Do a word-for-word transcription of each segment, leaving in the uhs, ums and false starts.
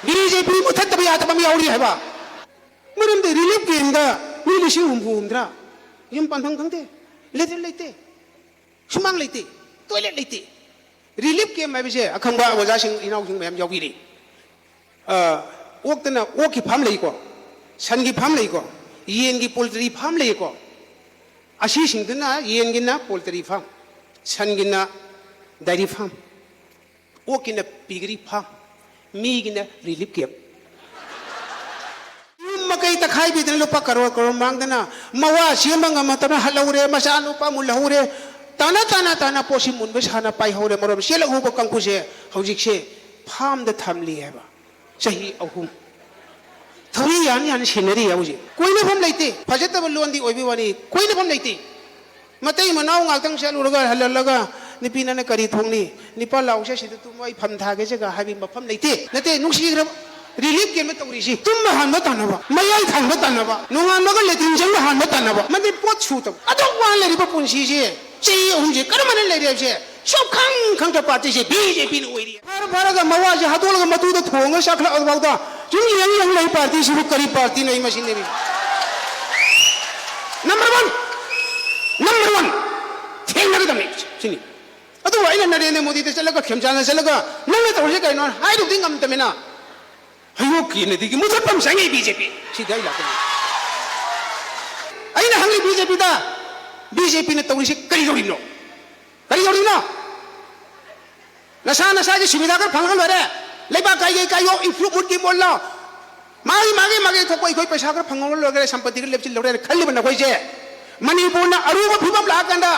B J ꯄꯤ ꯃꯨꯊꯠꯇꯕ ꯌꯥꯗꯕ ꯑꯃ ꯌꯥꯎꯔꯤ ꯍꯥꯏꯕ꯫ ꯃꯔꯝꯗꯤ ꯔꯤꯂꯤꯐ ꯀꯦꯝꯗ ꯃꯤ ꯂꯤꯁꯤꯡ ꯍꯨꯝꯐꯨ ꯍꯨꯝꯗ꯭ꯔꯥ ꯌꯨꯝ ꯄꯥꯟꯐꯝ ꯈꯪꯗꯦ, ꯂꯦꯇ꯭ꯔꯤꯟ ꯂꯩꯇꯦ, ꯁꯨꯃꯥꯡ ꯂꯩꯇꯦ, ꯇꯣꯏꯂꯦꯠ ꯂꯩꯇꯦ꯫ ꯔꯤꯂꯤꯐ ꯀꯦꯝ ꯍꯥꯏꯕꯁꯦ ꯑꯈꯪꯕ ꯑꯣꯖꯥꯁꯤꯡ ꯏꯅꯥꯎꯁꯤꯡ ꯃꯌꯥꯝ ꯌꯥꯎꯕꯤꯔꯤ꯫ ꯑ, ꯑꯣꯛꯇꯅ ꯑꯣꯛꯀꯤ ꯐꯥꯝ ꯂꯩꯀꯣ, ꯁꯟꯒꯤ ꯐꯥꯝ ꯂꯩꯀꯣ, ꯌꯦꯟꯒꯤ ꯄꯣꯜꯇ꯭ꯔꯤ ꯐꯥꯝ ꯂꯩꯀꯣ꯫ ꯑꯁꯤꯁꯤꯡꯗꯨꯅ ꯌꯦꯟꯒꯤꯅ ꯄꯣꯜꯇ꯭ꯔꯤ ꯐꯥꯝ, ꯁꯟꯒꯤꯅ ꯗꯥꯏꯔꯤ ꯐꯥꯝ, ꯑꯣꯛꯀꯤꯅ ꯄꯤꯒꯔꯤ ꯐꯥꯝ, ꯃꯤꯒꯤꯅ ꯔꯤꯂꯤꯐ ꯀꯦꯝ꯫ ꯌꯨꯝ ꯃꯀꯩ ꯇꯛꯈꯥꯏꯕꯤꯗꯅ ꯂꯨꯄꯥ ꯀꯔꯣꯔ ꯀꯔꯣꯔ ꯃꯥꯡꯗꯅ ꯃꯋꯥ ꯁꯦꯝꯕ ꯉꯝꯃꯛꯇꯅ ꯍꯜꯍꯧꯔꯦ, ꯃꯆꯥꯅꯨꯄꯥ ꯃꯨꯜꯍꯧꯔꯦ꯫ ꯇꯥꯅ ꯇꯥꯅ ꯇꯥꯅ ꯄꯣꯠꯁꯤ ꯃꯨꯟꯕ ꯁꯥꯅ ꯄꯥꯏꯍꯧꯔꯦ꯫ ꯃꯔꯝ ꯆꯦꯜꯂꯛꯎꯕ ꯀꯥꯡꯕꯨꯁꯦ ꯍꯧꯖꯤꯛꯁꯦ ꯐꯥꯝꯗ ꯊꯝꯂꯤ ꯍꯥꯏꯕ꯫ ꯆꯍꯤ ꯑꯍꯨꯝ ꯊꯧꯔꯤ ꯌꯥꯟ ꯌꯥꯟ ꯁꯤꯟꯅꯔꯤ ꯍꯧꯖꯤꯛ꯫ ꯀꯣꯏꯅꯐꯝ ꯂꯩꯇꯦ꯫ ꯐꯖꯗꯕ ꯂꯣꯟꯗꯤ ꯑꯣꯏꯕꯩ ꯋꯥꯅꯤ, ꯀꯣꯏꯅꯐꯝ ꯂꯩꯇꯦ꯫ ꯃꯇꯩ ꯃꯅꯥꯎ ꯉꯥꯛꯇꯪ ꯆꯠꯂꯨꯔꯒ ꯍꯜꯂꯛꯂꯒ, "ꯅꯨꯄꯤ ꯅꯪꯅ ꯀꯔꯤ ꯊꯣꯡꯅꯤ? ꯅꯨꯄꯥ ꯂꯥꯛꯎꯁꯦ ꯁꯤꯗ ꯇꯨꯝꯃꯣ, ꯑꯩ ꯐꯝ ꯊꯥꯒꯦꯁꯦꯒ" ꯍꯥꯏꯕꯒꯤ ꯃꯐꯝ ꯂꯩꯇꯦ꯫ ꯅꯠꯇꯦ, ꯅꯨꯡꯁꯤꯈ꯭ꯔꯕ ꯔꯤꯂꯤꯐ ꯀꯦꯝꯗ ꯇꯧꯔꯤꯁꯤ꯫ ꯇꯨꯝꯕ ꯍꯥꯟꯕ ꯇꯥꯟꯅꯕ, ꯃꯌꯥꯏ ꯊꯪꯕ ꯇꯥꯟꯅꯕ, ꯅꯣꯡꯉꯥꯟꯕꯒ ꯂꯦꯇ꯭ꯔꯤꯟ ꯆꯪꯕ ꯍꯥꯟꯕ ꯇꯥꯟꯅꯕ, ꯃꯗꯤ ꯄꯣꯠ ꯁꯨꯗꯕ꯫ ꯑꯗꯨꯛ ꯋꯥꯅ ꯂꯩꯔꯤꯕ ꯄꯨꯟꯁꯤꯁꯦ ꯆꯍꯤ ꯑꯍꯨꯝꯁꯦ ꯀꯔꯝ ꯍꯥꯏꯅ ꯂꯩꯔꯦ ꯍꯥꯏꯕꯁꯦ ꯁꯨꯛꯈꯪ ꯈꯪꯗ꯭ꯔ ꯄꯥꯔꯇꯤꯁꯦ ꯕꯤ ꯖꯦ ꯄꯤꯅ ꯑꯣꯏꯔꯤ꯫ ꯐꯔ ꯐꯔꯒ ꯃꯋꯥꯁꯦ ꯍꯥꯠꯇꯣꯛꯂꯒ ꯃꯇꯨꯗ ꯊꯣꯡꯉꯒ ꯆꯥꯈꯠꯂꯛꯑꯕ ꯐꯥꯎꯗ ꯁꯨꯝ ꯌꯦꯡ ꯌꯦꯡ ꯂꯩ꯫ ꯄꯥꯔꯇꯤꯁꯤꯕꯨ ꯀꯔꯤ ꯄꯥꯔꯇꯤꯅꯣ? ꯑꯩ ꯃꯁꯤꯅꯦꯃꯤ꯫ ꯅꯝꯕꯔ ꯋꯥꯟ, ꯅꯝꯕꯔ ꯋꯥꯟ ꯊꯦꯡꯅꯒꯗꯕꯅꯤ ꯁꯤꯅꯤ꯫ ꯑꯗꯨꯕꯨ ꯑꯩꯅ ꯅꯔꯦꯟꯗ꯭ꯔ ꯃꯣꯗꯤꯗ ꯆꯠꯂꯒ, ꯈꯦꯝꯆꯥꯟꯗ ꯆꯠꯂꯒ, "ꯅꯪꯅ ꯇꯧꯔꯤꯁꯦ ꯀꯩꯅꯣ?" ꯍꯥꯏꯔꯨꯕꯗꯤ ꯉꯝꯗꯕꯅꯤꯅ, ꯍꯩꯔꯣꯛꯀꯤ ꯅꯗꯤꯒꯤ ꯃꯨꯊꯠꯐꯝ ꯆꯪꯉꯤ ꯕꯤ ꯖꯦ ꯄꯤ꯫ ꯁꯤꯗ ꯑꯩ ꯂꯥꯛꯀꯅꯤ꯫ ꯑꯩꯅ ꯍꯪꯉꯤ ꯕꯤ ꯖꯦ ꯄꯤꯗ, "ꯕꯤ ꯖꯦ ꯄꯤꯅ ꯇꯧꯔꯤꯁꯦ ꯀꯔꯤ ꯇꯧꯔꯤꯅꯣ? ꯀꯔꯤ ꯇꯧꯔꯤꯅꯣ? ꯅꯁꯥ ꯅꯁꯥꯒꯤ ꯁꯨꯕꯤꯗꯥ ꯈꯔ ꯐꯪꯉꯒ ꯂꯣꯏꯔꯦ꯫ ꯂꯩꯕꯥꯛ ꯀꯥꯏꯒꯦ ꯀꯥꯏꯌꯣ, ꯏꯝꯄ꯭ꯔꯨꯞꯃꯦꯟꯠꯀꯤ ꯃꯣꯠꯂꯣ꯫ ꯃꯥꯒꯤ, ꯃꯥꯒꯤ, ꯃꯥꯒꯤ ꯊꯣꯛꯄ ꯑꯩꯈꯣꯏ ꯄꯩꯁꯥ ꯈꯔ ꯐꯪꯍꯧꯔ ꯂꯣꯏꯔꯦ, ꯁꯝꯄꯇꯤ ꯈꯔ ꯂꯦꯞꯁꯤꯜꯍꯧꯔꯦꯅ ꯈꯜꯂꯤꯕ ꯅꯈꯣꯏꯁꯦ꯫ ꯃꯅꯤꯄꯨꯔꯅ ꯑꯔꯨꯕ ꯐꯤꯕꯝ ꯂꯥꯛꯑꯀꯥꯟꯗ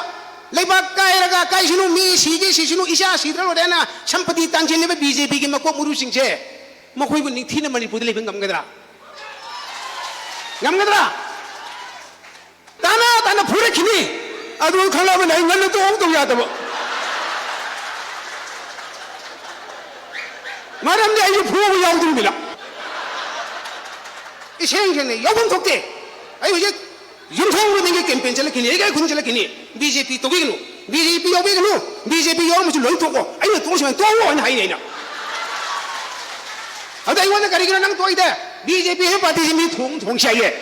ꯂꯩꯕꯥꯛ ꯀꯥꯏꯔꯒ ꯀꯥꯏꯁꯅꯨ, ꯃꯤ ꯁꯤꯒꯦ ꯁꯤꯁꯅꯨ, ꯏꯆꯥ ꯁꯤꯗ꯭ꯔ ꯂꯣꯏꯔꯦꯅ ꯁꯝꯄꯇꯤ ꯇꯥꯟꯁꯤꯜꯂꯤꯕ ꯕꯤ ꯖꯦ ꯄꯤꯒꯤ ꯃꯀꯣꯛ ꯃꯔꯨꯁꯤꯡꯁꯦ ꯃꯈꯣꯏꯕꯨ ꯅꯤꯡꯊꯤꯅ ꯃꯅꯤꯄꯨꯔꯗ ꯂꯩꯕ ꯉꯝꯒꯗ꯭ꯔꯥ? ꯉꯝꯒꯗ꯭ꯔꯥ? ꯇꯥꯅ ꯇꯥꯅ ꯐꯨꯔꯛꯈꯤꯅꯤ꯫ ꯑꯗꯨ ꯈꯪꯂꯛꯑꯕꯅꯤꯅ ꯑꯩ ꯉꯟꯅ ꯇꯣꯛꯍꯧꯗꯕ ꯌꯥꯗꯕ꯫ ꯃꯔꯝꯗꯤ ꯑꯩꯁꯨ ꯐꯨꯕ ꯌꯥꯎꯗꯣꯔꯤꯕꯅꯤꯅ꯫ ꯏꯁꯦꯡ ꯁꯦꯡꯅ ꯌꯥꯎꯐꯝ ꯊꯣꯛꯇꯦ꯫ ꯑꯩ ꯍꯧꯖꯤꯛ ꯌꯨꯝꯊꯣꯡ ꯈꯨꯗꯤꯡꯒꯤ ꯀꯦꯝꯄꯦꯟ ꯆꯠꯂꯛꯈꯤꯅꯤ, ꯂꯩꯀꯥꯏ ꯈꯨꯗꯤꯡ ꯆꯠꯂꯛꯈꯤꯅꯤ꯫ ꯕꯤ ꯖꯦ ꯄꯤ ꯇꯧꯕꯤꯒꯅꯨ, ꯕꯤ ꯖꯦ ꯄꯤ ꯌꯥꯎꯕꯤꯒꯅꯨ, ꯕꯤ ꯖꯦ ꯄꯤ ꯌꯥꯎꯔꯝꯕꯁꯨ ꯂꯣꯏ ꯇꯣꯛꯑꯣ, ꯑꯩꯅ ꯇꯣꯛꯑꯣ ꯁꯨꯃꯥꯏꯅ ꯇꯣꯛꯑꯣ ꯍꯥꯏꯅ ꯍꯥꯏꯅꯤ ꯑꯩꯅ꯫ ꯑꯗ ꯑꯩꯉꯣꯟꯗ ꯀꯔꯤꯒꯤꯅꯣ ꯅꯪ ꯇꯣꯛꯏꯗ? ꯕꯤ ꯖꯦ ꯄꯤ ꯍꯥꯏꯕ ꯄꯥꯔꯇꯤꯁꯤ ꯃꯤ ꯊꯣꯡ ꯊꯣꯡ ꯆꯥꯏꯌꯦ꯫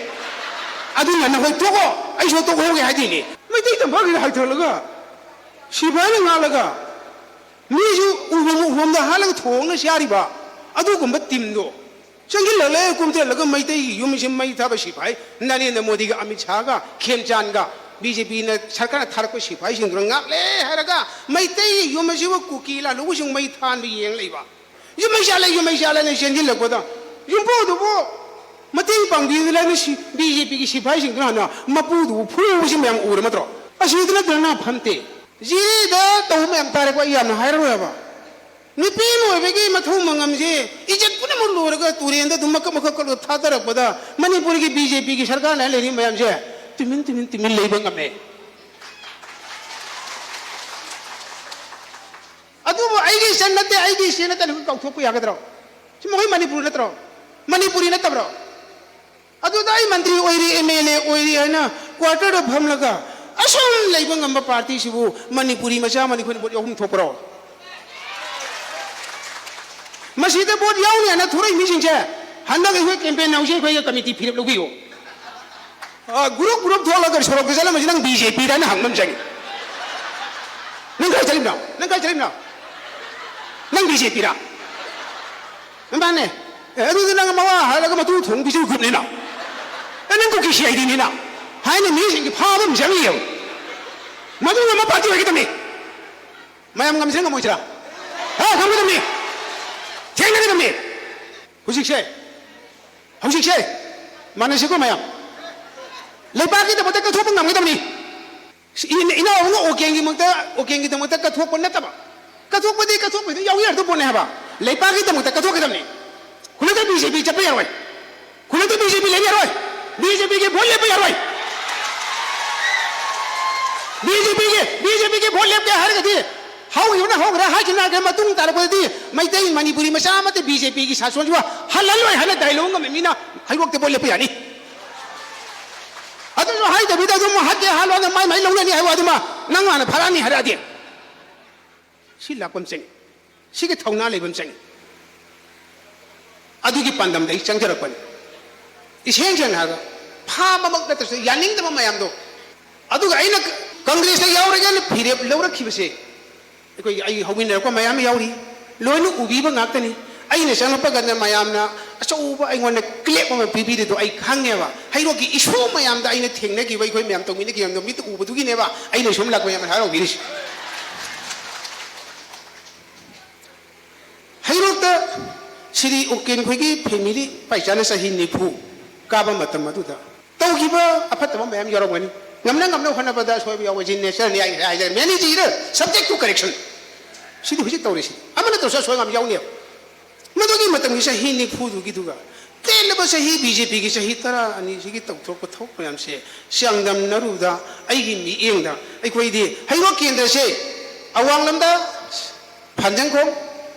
ꯑꯗꯨꯅ ꯅꯈꯣꯏ ꯇꯣꯛꯑꯣ, ꯑꯩꯁꯨ ꯇꯣꯛꯍꯧꯒꯦ ꯍꯥꯏꯗꯣꯏꯅꯤ꯫ ꯃꯩꯇꯩ ꯇꯝꯐꯥꯈꯤꯅ ꯍꯥꯏꯊꯔꯒ ꯁꯤꯐꯥꯏꯅ ꯉꯥꯜꯂꯒ ꯃꯤꯁꯨ ꯎꯐꯝ ꯎꯐꯝꯗ ꯍꯥꯠꯂꯒ ꯊꯣꯡꯅ ꯆꯥꯔꯤꯕ ꯑꯗꯨꯒꯨꯝꯕ ꯇꯤꯝꯗꯣ ꯆꯪꯁꯤꯜꯂꯒ ꯀꯨꯝꯊꯍꯜꯂꯒ ꯃꯩꯇꯩꯒꯤ ꯌꯨꯝꯁꯤ ꯃꯩ ꯊꯥꯕ ꯁꯤꯐꯥꯏ ꯅꯔꯦꯟꯗ꯭ꯔ ꯃꯣꯗꯤꯒ ꯑꯃꯤꯠ ꯁꯥꯍꯒ ꯈꯦꯝꯆꯥꯟꯒ ꯕꯤ ꯖꯦ ꯄꯤꯅ ꯁꯔꯀꯥꯔꯅ ꯊꯥꯔꯛꯄ ꯁꯤꯐꯥꯏꯁꯤꯡꯗꯨꯅ ꯉꯥꯛꯂꯦ ꯍꯥꯏꯔꯒ ꯃꯩꯇꯩꯒꯤ ꯌꯨꯝ ꯑꯁꯤꯕꯨ ꯀꯨꯀꯤ ꯂꯥꯂꯨꯕꯁꯤꯡ ꯃꯩ ꯊꯥꯟꯕ ꯌꯦꯡ ꯂꯩꯕ꯫ ꯌꯨꯝꯃꯩ ꯆꯥꯜꯂꯦ, ꯌꯨꯝꯃꯩ ꯆꯥꯜꯂꯦꯅ ꯆꯦꯟꯁꯤꯜꯂꯛꯄꯗ ꯌꯨꯝꯕꯨꯗꯨꯕꯨ ꯃꯇꯦꯡ ꯄꯥꯡꯕꯤꯗꯨꯅ ꯕꯤ ꯖꯦ ꯄꯤꯒꯤ ꯁꯤꯐꯥꯏꯁꯤꯡꯗꯨꯅ ꯍꯥꯟꯅ ꯃꯄꯨꯗꯨꯕꯨ ꯐꯨꯕꯁꯤ ꯃꯌꯥꯝ ꯎꯔ ꯅꯠꯇ꯭ꯔꯣ? ꯑꯁꯤꯗ ꯅꯠꯇ꯭ꯔ ꯅꯥ ꯐꯟꯇꯦ꯫ ꯖꯤꯔꯤꯗ ꯇꯧꯕ ꯃꯌꯥꯝ ꯇꯥꯔꯦꯀꯣ, ꯑꯩ ꯌꯥꯝꯅ ꯍꯥꯏꯔꯔꯣꯏꯕ꯫ ꯅꯨꯄꯤ ꯑꯃ ꯑꯣꯏꯕꯒꯤ ꯃꯊꯧ ꯃꯉꯝꯁꯦ ꯏꯖꯠ ꯄꯨꯝꯅꯃꯛ ꯂꯣꯏꯔꯒ ꯇꯨꯔꯦꯟꯗ ꯑꯗꯨꯝ ꯃꯀꯛ ꯃꯀꯛ ꯀꯛꯂꯒ ꯊꯥꯗꯔꯛꯄꯗ ꯃꯅꯤꯄꯨꯔꯒꯤ ꯕꯤ ꯖꯦ ꯄꯤꯒꯤ ꯁꯔꯀꯥꯔꯅ ꯂꯩꯔꯤ ꯃꯌꯥꯝꯁꯦ ꯇꯨꯃꯤꯟ ꯇꯨꯃꯤꯟ ꯇꯨꯃꯤꯟ ꯂꯩꯕ ꯉꯝꯃꯦ꯫ ꯑꯗꯨꯕꯨ ꯑꯩꯒꯤ ꯏꯆꯟ ꯅꯠꯇꯦ, ꯑꯩꯒꯤ ꯏꯆꯦ ꯅꯠꯇꯦ ꯍꯥꯏꯅ ꯀꯥꯎꯊꯣꯛꯄ ꯌꯥꯒꯗ꯭ꯔꯣ? ꯁꯤ ꯃꯈꯣꯏ ꯃꯅꯤꯄꯨꯔ ꯅꯠꯇ꯭ꯔꯣ? ꯃꯅꯤꯄꯨꯔꯤ ꯅꯠꯇꯕ꯭ꯔꯣ? ꯑꯗꯨꯗ ꯑꯩ ꯃꯟꯇ꯭ꯔꯤ ꯑꯣꯏꯔꯤ, ꯑꯦꯝ ꯑꯦꯜ ꯑꯦ ꯑꯣꯏꯔꯤ ꯍꯥꯏꯅ ꯀ꯭ꯋꯥꯇꯔꯗ ꯐꯝꯂꯒ ꯑꯁꯨꯝ ꯂꯩꯕ ꯉꯝꯕ ꯄꯥꯔꯇꯤꯁꯤꯕꯨ ꯃꯅꯤꯄꯨꯔꯤ ꯃꯆꯥ ꯑꯃꯅꯤ ꯑꯩꯈꯣꯏꯅ ꯚꯣꯠ ꯌꯥꯎꯍꯨꯝ ꯊꯣꯛꯄ꯭ꯔꯣ? ꯃꯁꯤꯗ ꯚꯣꯠ ꯌꯥꯎꯅꯤ ꯍꯥꯏꯅ ꯊꯣꯔꯛꯏ ꯃꯤꯁꯤꯡꯁꯦ ꯍꯟꯗꯛ ꯑꯩꯈꯣꯏ ꯀꯦꯝꯄꯦꯟ ꯍꯧꯖꯤꯛ ꯑꯩꯈꯣꯏꯒꯤ ꯀꯃꯤꯇꯤ ꯐꯤꯔꯦꯞ ꯂꯧꯕꯤꯌꯨ꯫ ꯑ, ꯒ꯭ꯔꯨꯞ ꯒ꯭ꯔꯨꯞ ꯊꯣꯛꯂꯒ ꯁꯣꯔꯣꯛꯇ ꯆꯠꯂꯝꯕꯁꯤ ꯅꯪ ꯕꯤ ꯖꯦ ꯄꯤꯔ ꯍꯥꯏꯅ ꯍꯪꯕ ꯑꯃ ꯆꯪꯉꯤ꯫ ꯅꯪ ꯀꯥꯏ ꯆꯠꯂꯤꯕꯅꯣ? ꯅꯪ ꯀꯥꯏ ꯆꯠꯂꯤꯕꯅꯣ? ꯅꯪ ꯕꯤ ꯖꯦ ꯄꯤꯔ? ꯃꯥꯅꯦ꯫ ꯑꯦ, ꯑꯗꯨꯗꯤ ꯅꯪ ꯃꯋꯥ ꯍꯥꯏꯔꯒ ꯃꯇꯨ ꯊꯣꯡꯕꯤꯁꯨ ꯒ꯭ꯔꯨꯞꯅꯤꯅ꯫ ꯑꯦ, ꯅꯪ ꯀꯨꯀꯤ ꯁꯤ ꯑꯥꯏ ꯗꯤꯅꯤꯅ꯫ ꯍꯥꯏꯅ ꯃꯤꯁꯤꯡꯒꯤ ꯐꯥꯕ ꯑꯃ ꯆꯪꯉꯤꯑꯕ꯫ ꯃꯗꯨꯅ ꯑꯃ ꯄꯥꯔꯇꯤ ꯑꯣꯏꯒꯗꯕꯅꯤ꯫ ꯃꯌꯥꯝ ꯉꯝꯁꯤꯔ ꯉꯝꯃꯣꯏꯁꯤꯔ? ꯍꯥ, ꯉꯝꯒꯗꯕꯅꯤ꯫ ꯊꯦꯡꯅꯒꯗꯕꯅꯤ꯫ ꯍꯧꯖꯤꯛꯁꯦ, ꯍꯧꯖꯤꯛꯁꯦ, ꯃꯥꯟꯅꯁꯤꯀꯣ ꯃꯌꯥꯝ꯫ ꯂꯩꯕꯥꯛꯀꯤꯗꯃꯛꯇ ꯀꯠꯊꯣꯛꯄ ꯉꯝꯒꯗꯕꯅꯤ꯫ ꯏ-, ꯏꯅꯥꯎ ꯑꯃꯅ ꯑꯣꯀꯦꯟꯒꯤꯗꯃꯛꯇ, ꯑꯣꯀꯦꯟꯒꯤꯗꯃꯛꯇ ꯀꯠꯊꯣꯛꯄ ꯅꯠꯇꯕ, ꯀꯠꯊꯣꯛꯄꯗꯤ ꯀꯠꯊꯣꯛꯄꯗꯤ ꯌꯥꯎꯖꯔꯗꯧ ꯄꯣꯠꯅꯦ ꯍꯥꯏꯕ꯫ ꯂꯩꯕꯥꯛꯀꯤꯗꯃꯛꯇ ꯀꯠꯊꯣꯛꯀꯗꯕꯅꯤ꯫ ꯈꯨꯗꯛꯇ ꯕꯤ ꯖꯦ ꯄꯤ ꯆꯠꯄ ꯌꯥꯔꯣꯏ꯫ ꯈꯨꯗꯛꯇ ꯕꯤ ꯖꯦ ꯄꯤ ꯂꯩꯕ ꯌꯥꯔꯣꯏ꯫ ꯕꯤ ꯖꯦ ꯄꯤꯒꯤ ꯚꯣꯠ ꯂꯦꯞꯄ ꯌꯥꯔꯣꯏ꯫ ꯕꯤ ꯖꯦ ꯄꯤꯒꯤ, ꯕꯤ ꯖꯦ ꯄꯤꯒꯤ ꯚꯣꯠ ꯂꯦꯞꯀꯦ ꯍꯥꯏꯔꯒꯗꯤ ꯍꯧꯈꯤꯕꯅ ꯍꯧꯈ꯭ꯔꯦ, ꯍꯥꯏꯈꯤꯕꯅ ꯍꯥꯏꯈ꯭ꯔꯦ, ꯃꯇꯨꯡ ꯇꯥꯔꯛꯄꯗꯗꯤ ꯃꯩꯇꯩ ꯃꯅꯤꯄꯨꯔꯤ ꯃꯆꯥ ꯑꯃꯠꯇ ꯕꯤ ꯖꯦ ꯄꯤꯒꯤ ꯁꯥꯁꯣꯟꯁꯤꯕꯨ ꯍꯜꯍꯜꯂꯣꯏ ꯍꯥꯏꯅ ꯗꯥꯏꯂꯣꯒ ꯉꯝꯕ ꯃꯤꯅ ꯍꯩꯔꯣꯛꯇ ꯚꯣꯠ ꯂꯦꯞꯄ ꯌꯥꯅꯤ꯫ ꯑꯗꯨꯁꯨ ꯍꯥꯏꯗꯕꯤꯗ ꯑꯗꯨꯝ ꯍꯥꯠꯀꯦ ꯍꯥꯠꯂꯣ ꯑꯗꯨꯝ ꯃꯥꯏ ꯃꯥꯏ ꯂꯧꯅꯅꯤ ꯍꯥꯏꯕ ꯑꯗꯨꯃ ꯅꯪ ꯍꯥꯟꯅ ꯐꯔꯛꯑꯅꯤ ꯍꯥꯏꯔꯛꯑꯗꯤ꯫ ꯁꯤ ꯂꯥꯛꯄ ꯑꯃ ꯆꯪꯉꯤ꯫ ꯁꯤꯒꯤ ꯊꯧꯅꯥ ꯂꯩꯕ ꯑꯃ ꯆꯪꯉꯤ꯫ ꯑꯗꯨꯒꯤ ꯄꯥꯟꯗꯝꯗ ꯑꯩ ꯆꯪꯖꯔꯛꯄꯅꯤ꯫ ꯏꯁꯦꯡ ꯁꯦꯡꯅ ꯍꯥꯏꯔꯒ, ꯐꯥꯕꯃꯛ ꯅꯠꯇ꯭ꯔꯁꯨ ꯌꯥꯅꯤꯡꯗꯕ ꯃꯌꯥꯝꯗꯣ꯫ ꯑꯗꯨꯒ ꯑꯩꯅ ꯀꯪꯒ꯭ꯔꯦꯁꯇ ꯌꯥꯎꯔꯒꯦꯅ ꯐꯤꯔꯦꯞ ꯂꯧꯔꯛꯈꯤꯕꯁꯦ, ꯑꯩꯈꯣꯏꯒꯤ ꯑꯩ ꯍꯧꯃꯤꯟꯅꯔꯛꯄ ꯃꯌꯥꯝ ꯌꯥꯎꯔꯤ, ꯂꯣꯏꯅ ꯎꯕꯤꯕ ꯉꯥꯛꯇꯅꯤ꯫ ꯑꯩꯅ ꯆꯪꯂꯛꯄ ꯀꯥꯟꯗ ꯃꯌꯥꯝꯅ ꯑꯆꯧꯕ ꯑꯩꯉꯣꯟꯗ ꯀ꯭ꯂꯦꯞ ꯑꯃ ꯄꯤꯕꯤꯔꯤꯗꯣ ꯑꯩ ꯈꯪꯉꯦꯕ꯫ ꯍꯩꯔꯣꯛꯀꯤ ꯏꯁꯨ ꯃꯌꯥꯝꯗ ꯑꯩꯅ ꯊꯦꯡꯅꯈꯤꯕ, ꯑꯩꯈꯣꯏ ꯃꯌꯥꯝ ꯇꯧꯃꯤꯟꯅꯈꯤꯕ ꯃꯌꯥꯝꯗꯣ ꯃꯤꯠꯇ ꯎꯕꯗꯨꯒꯤꯅꯦꯕ ꯑꯩꯅ ꯁꯨꯝ ꯂꯥꯛꯄ ꯃꯌꯥꯝ ꯍꯔꯥꯎꯕꯤꯔꯤꯁꯦ꯫ ꯍꯩꯔꯣꯛꯇ ꯁꯤꯔꯤ ꯎꯀꯦꯟ ꯈꯣꯏꯒꯤ ꯐꯦꯃꯤꯂꯤ ꯄꯥꯏꯆꯥꯅ ꯆꯍꯤ ꯅꯤꯐꯨ ꯀꯥꯕ ꯃꯇꯝ ꯑꯗꯨꯗ ꯇꯧꯈꯤꯕ ꯑꯐꯠꯇꯕ ꯃꯌꯥꯝ ꯌꯥꯎꯔꯝꯒꯅꯤ꯫ ꯉꯝꯅ ꯉꯝꯅ ꯍꯣꯠꯅꯕꯗ ꯑꯁꯣꯏꯕ ꯌꯥꯎꯕꯁꯤ natureꯅꯤ, ꯑꯩ ꯉꯁꯥꯏ ꯍꯥꯏꯖꯔꯦ, manager, subject to correction꯫ ꯁꯤꯗꯤ ꯍꯧꯖꯤꯛ ꯇꯧꯔꯤꯁꯤ ꯑꯃꯅ ꯇꯧꯔꯁꯨ ꯑꯁꯣꯏ ꯑꯉꯥꯝ ꯌꯥꯎꯅꯦꯕ꯫ ꯃꯗꯨꯒꯤ ꯃꯇꯝꯒꯤ ꯆꯍꯤ ꯅꯤꯐꯨꯗꯨꯒꯤꯗꯨꯒ ꯇꯦꯜꯂꯕ ꯆꯍꯤ ꯕꯤ ꯖꯦ ꯄꯤꯒꯤ ꯆꯍꯤ ꯇꯔꯥ ꯑꯅꯤꯁꯤꯒꯤ ꯇꯧꯊꯣꯔꯛꯄ ꯊꯕꯛ ꯃꯌꯥꯝꯁꯦ ꯆꯥꯡꯗꯝꯅꯔꯨꯕꯗ ꯑꯩꯒꯤ ꯃꯤꯠꯌꯦꯡꯗ ꯑꯩꯈꯣꯏꯗꯤ ꯍꯩꯔꯣꯛ ꯀꯦꯟꯗ꯭ꯔꯁꯦ ꯑꯋꯥꯡꯂꯝꯗ ꯐꯥꯟꯖꯪꯈꯣꯡ,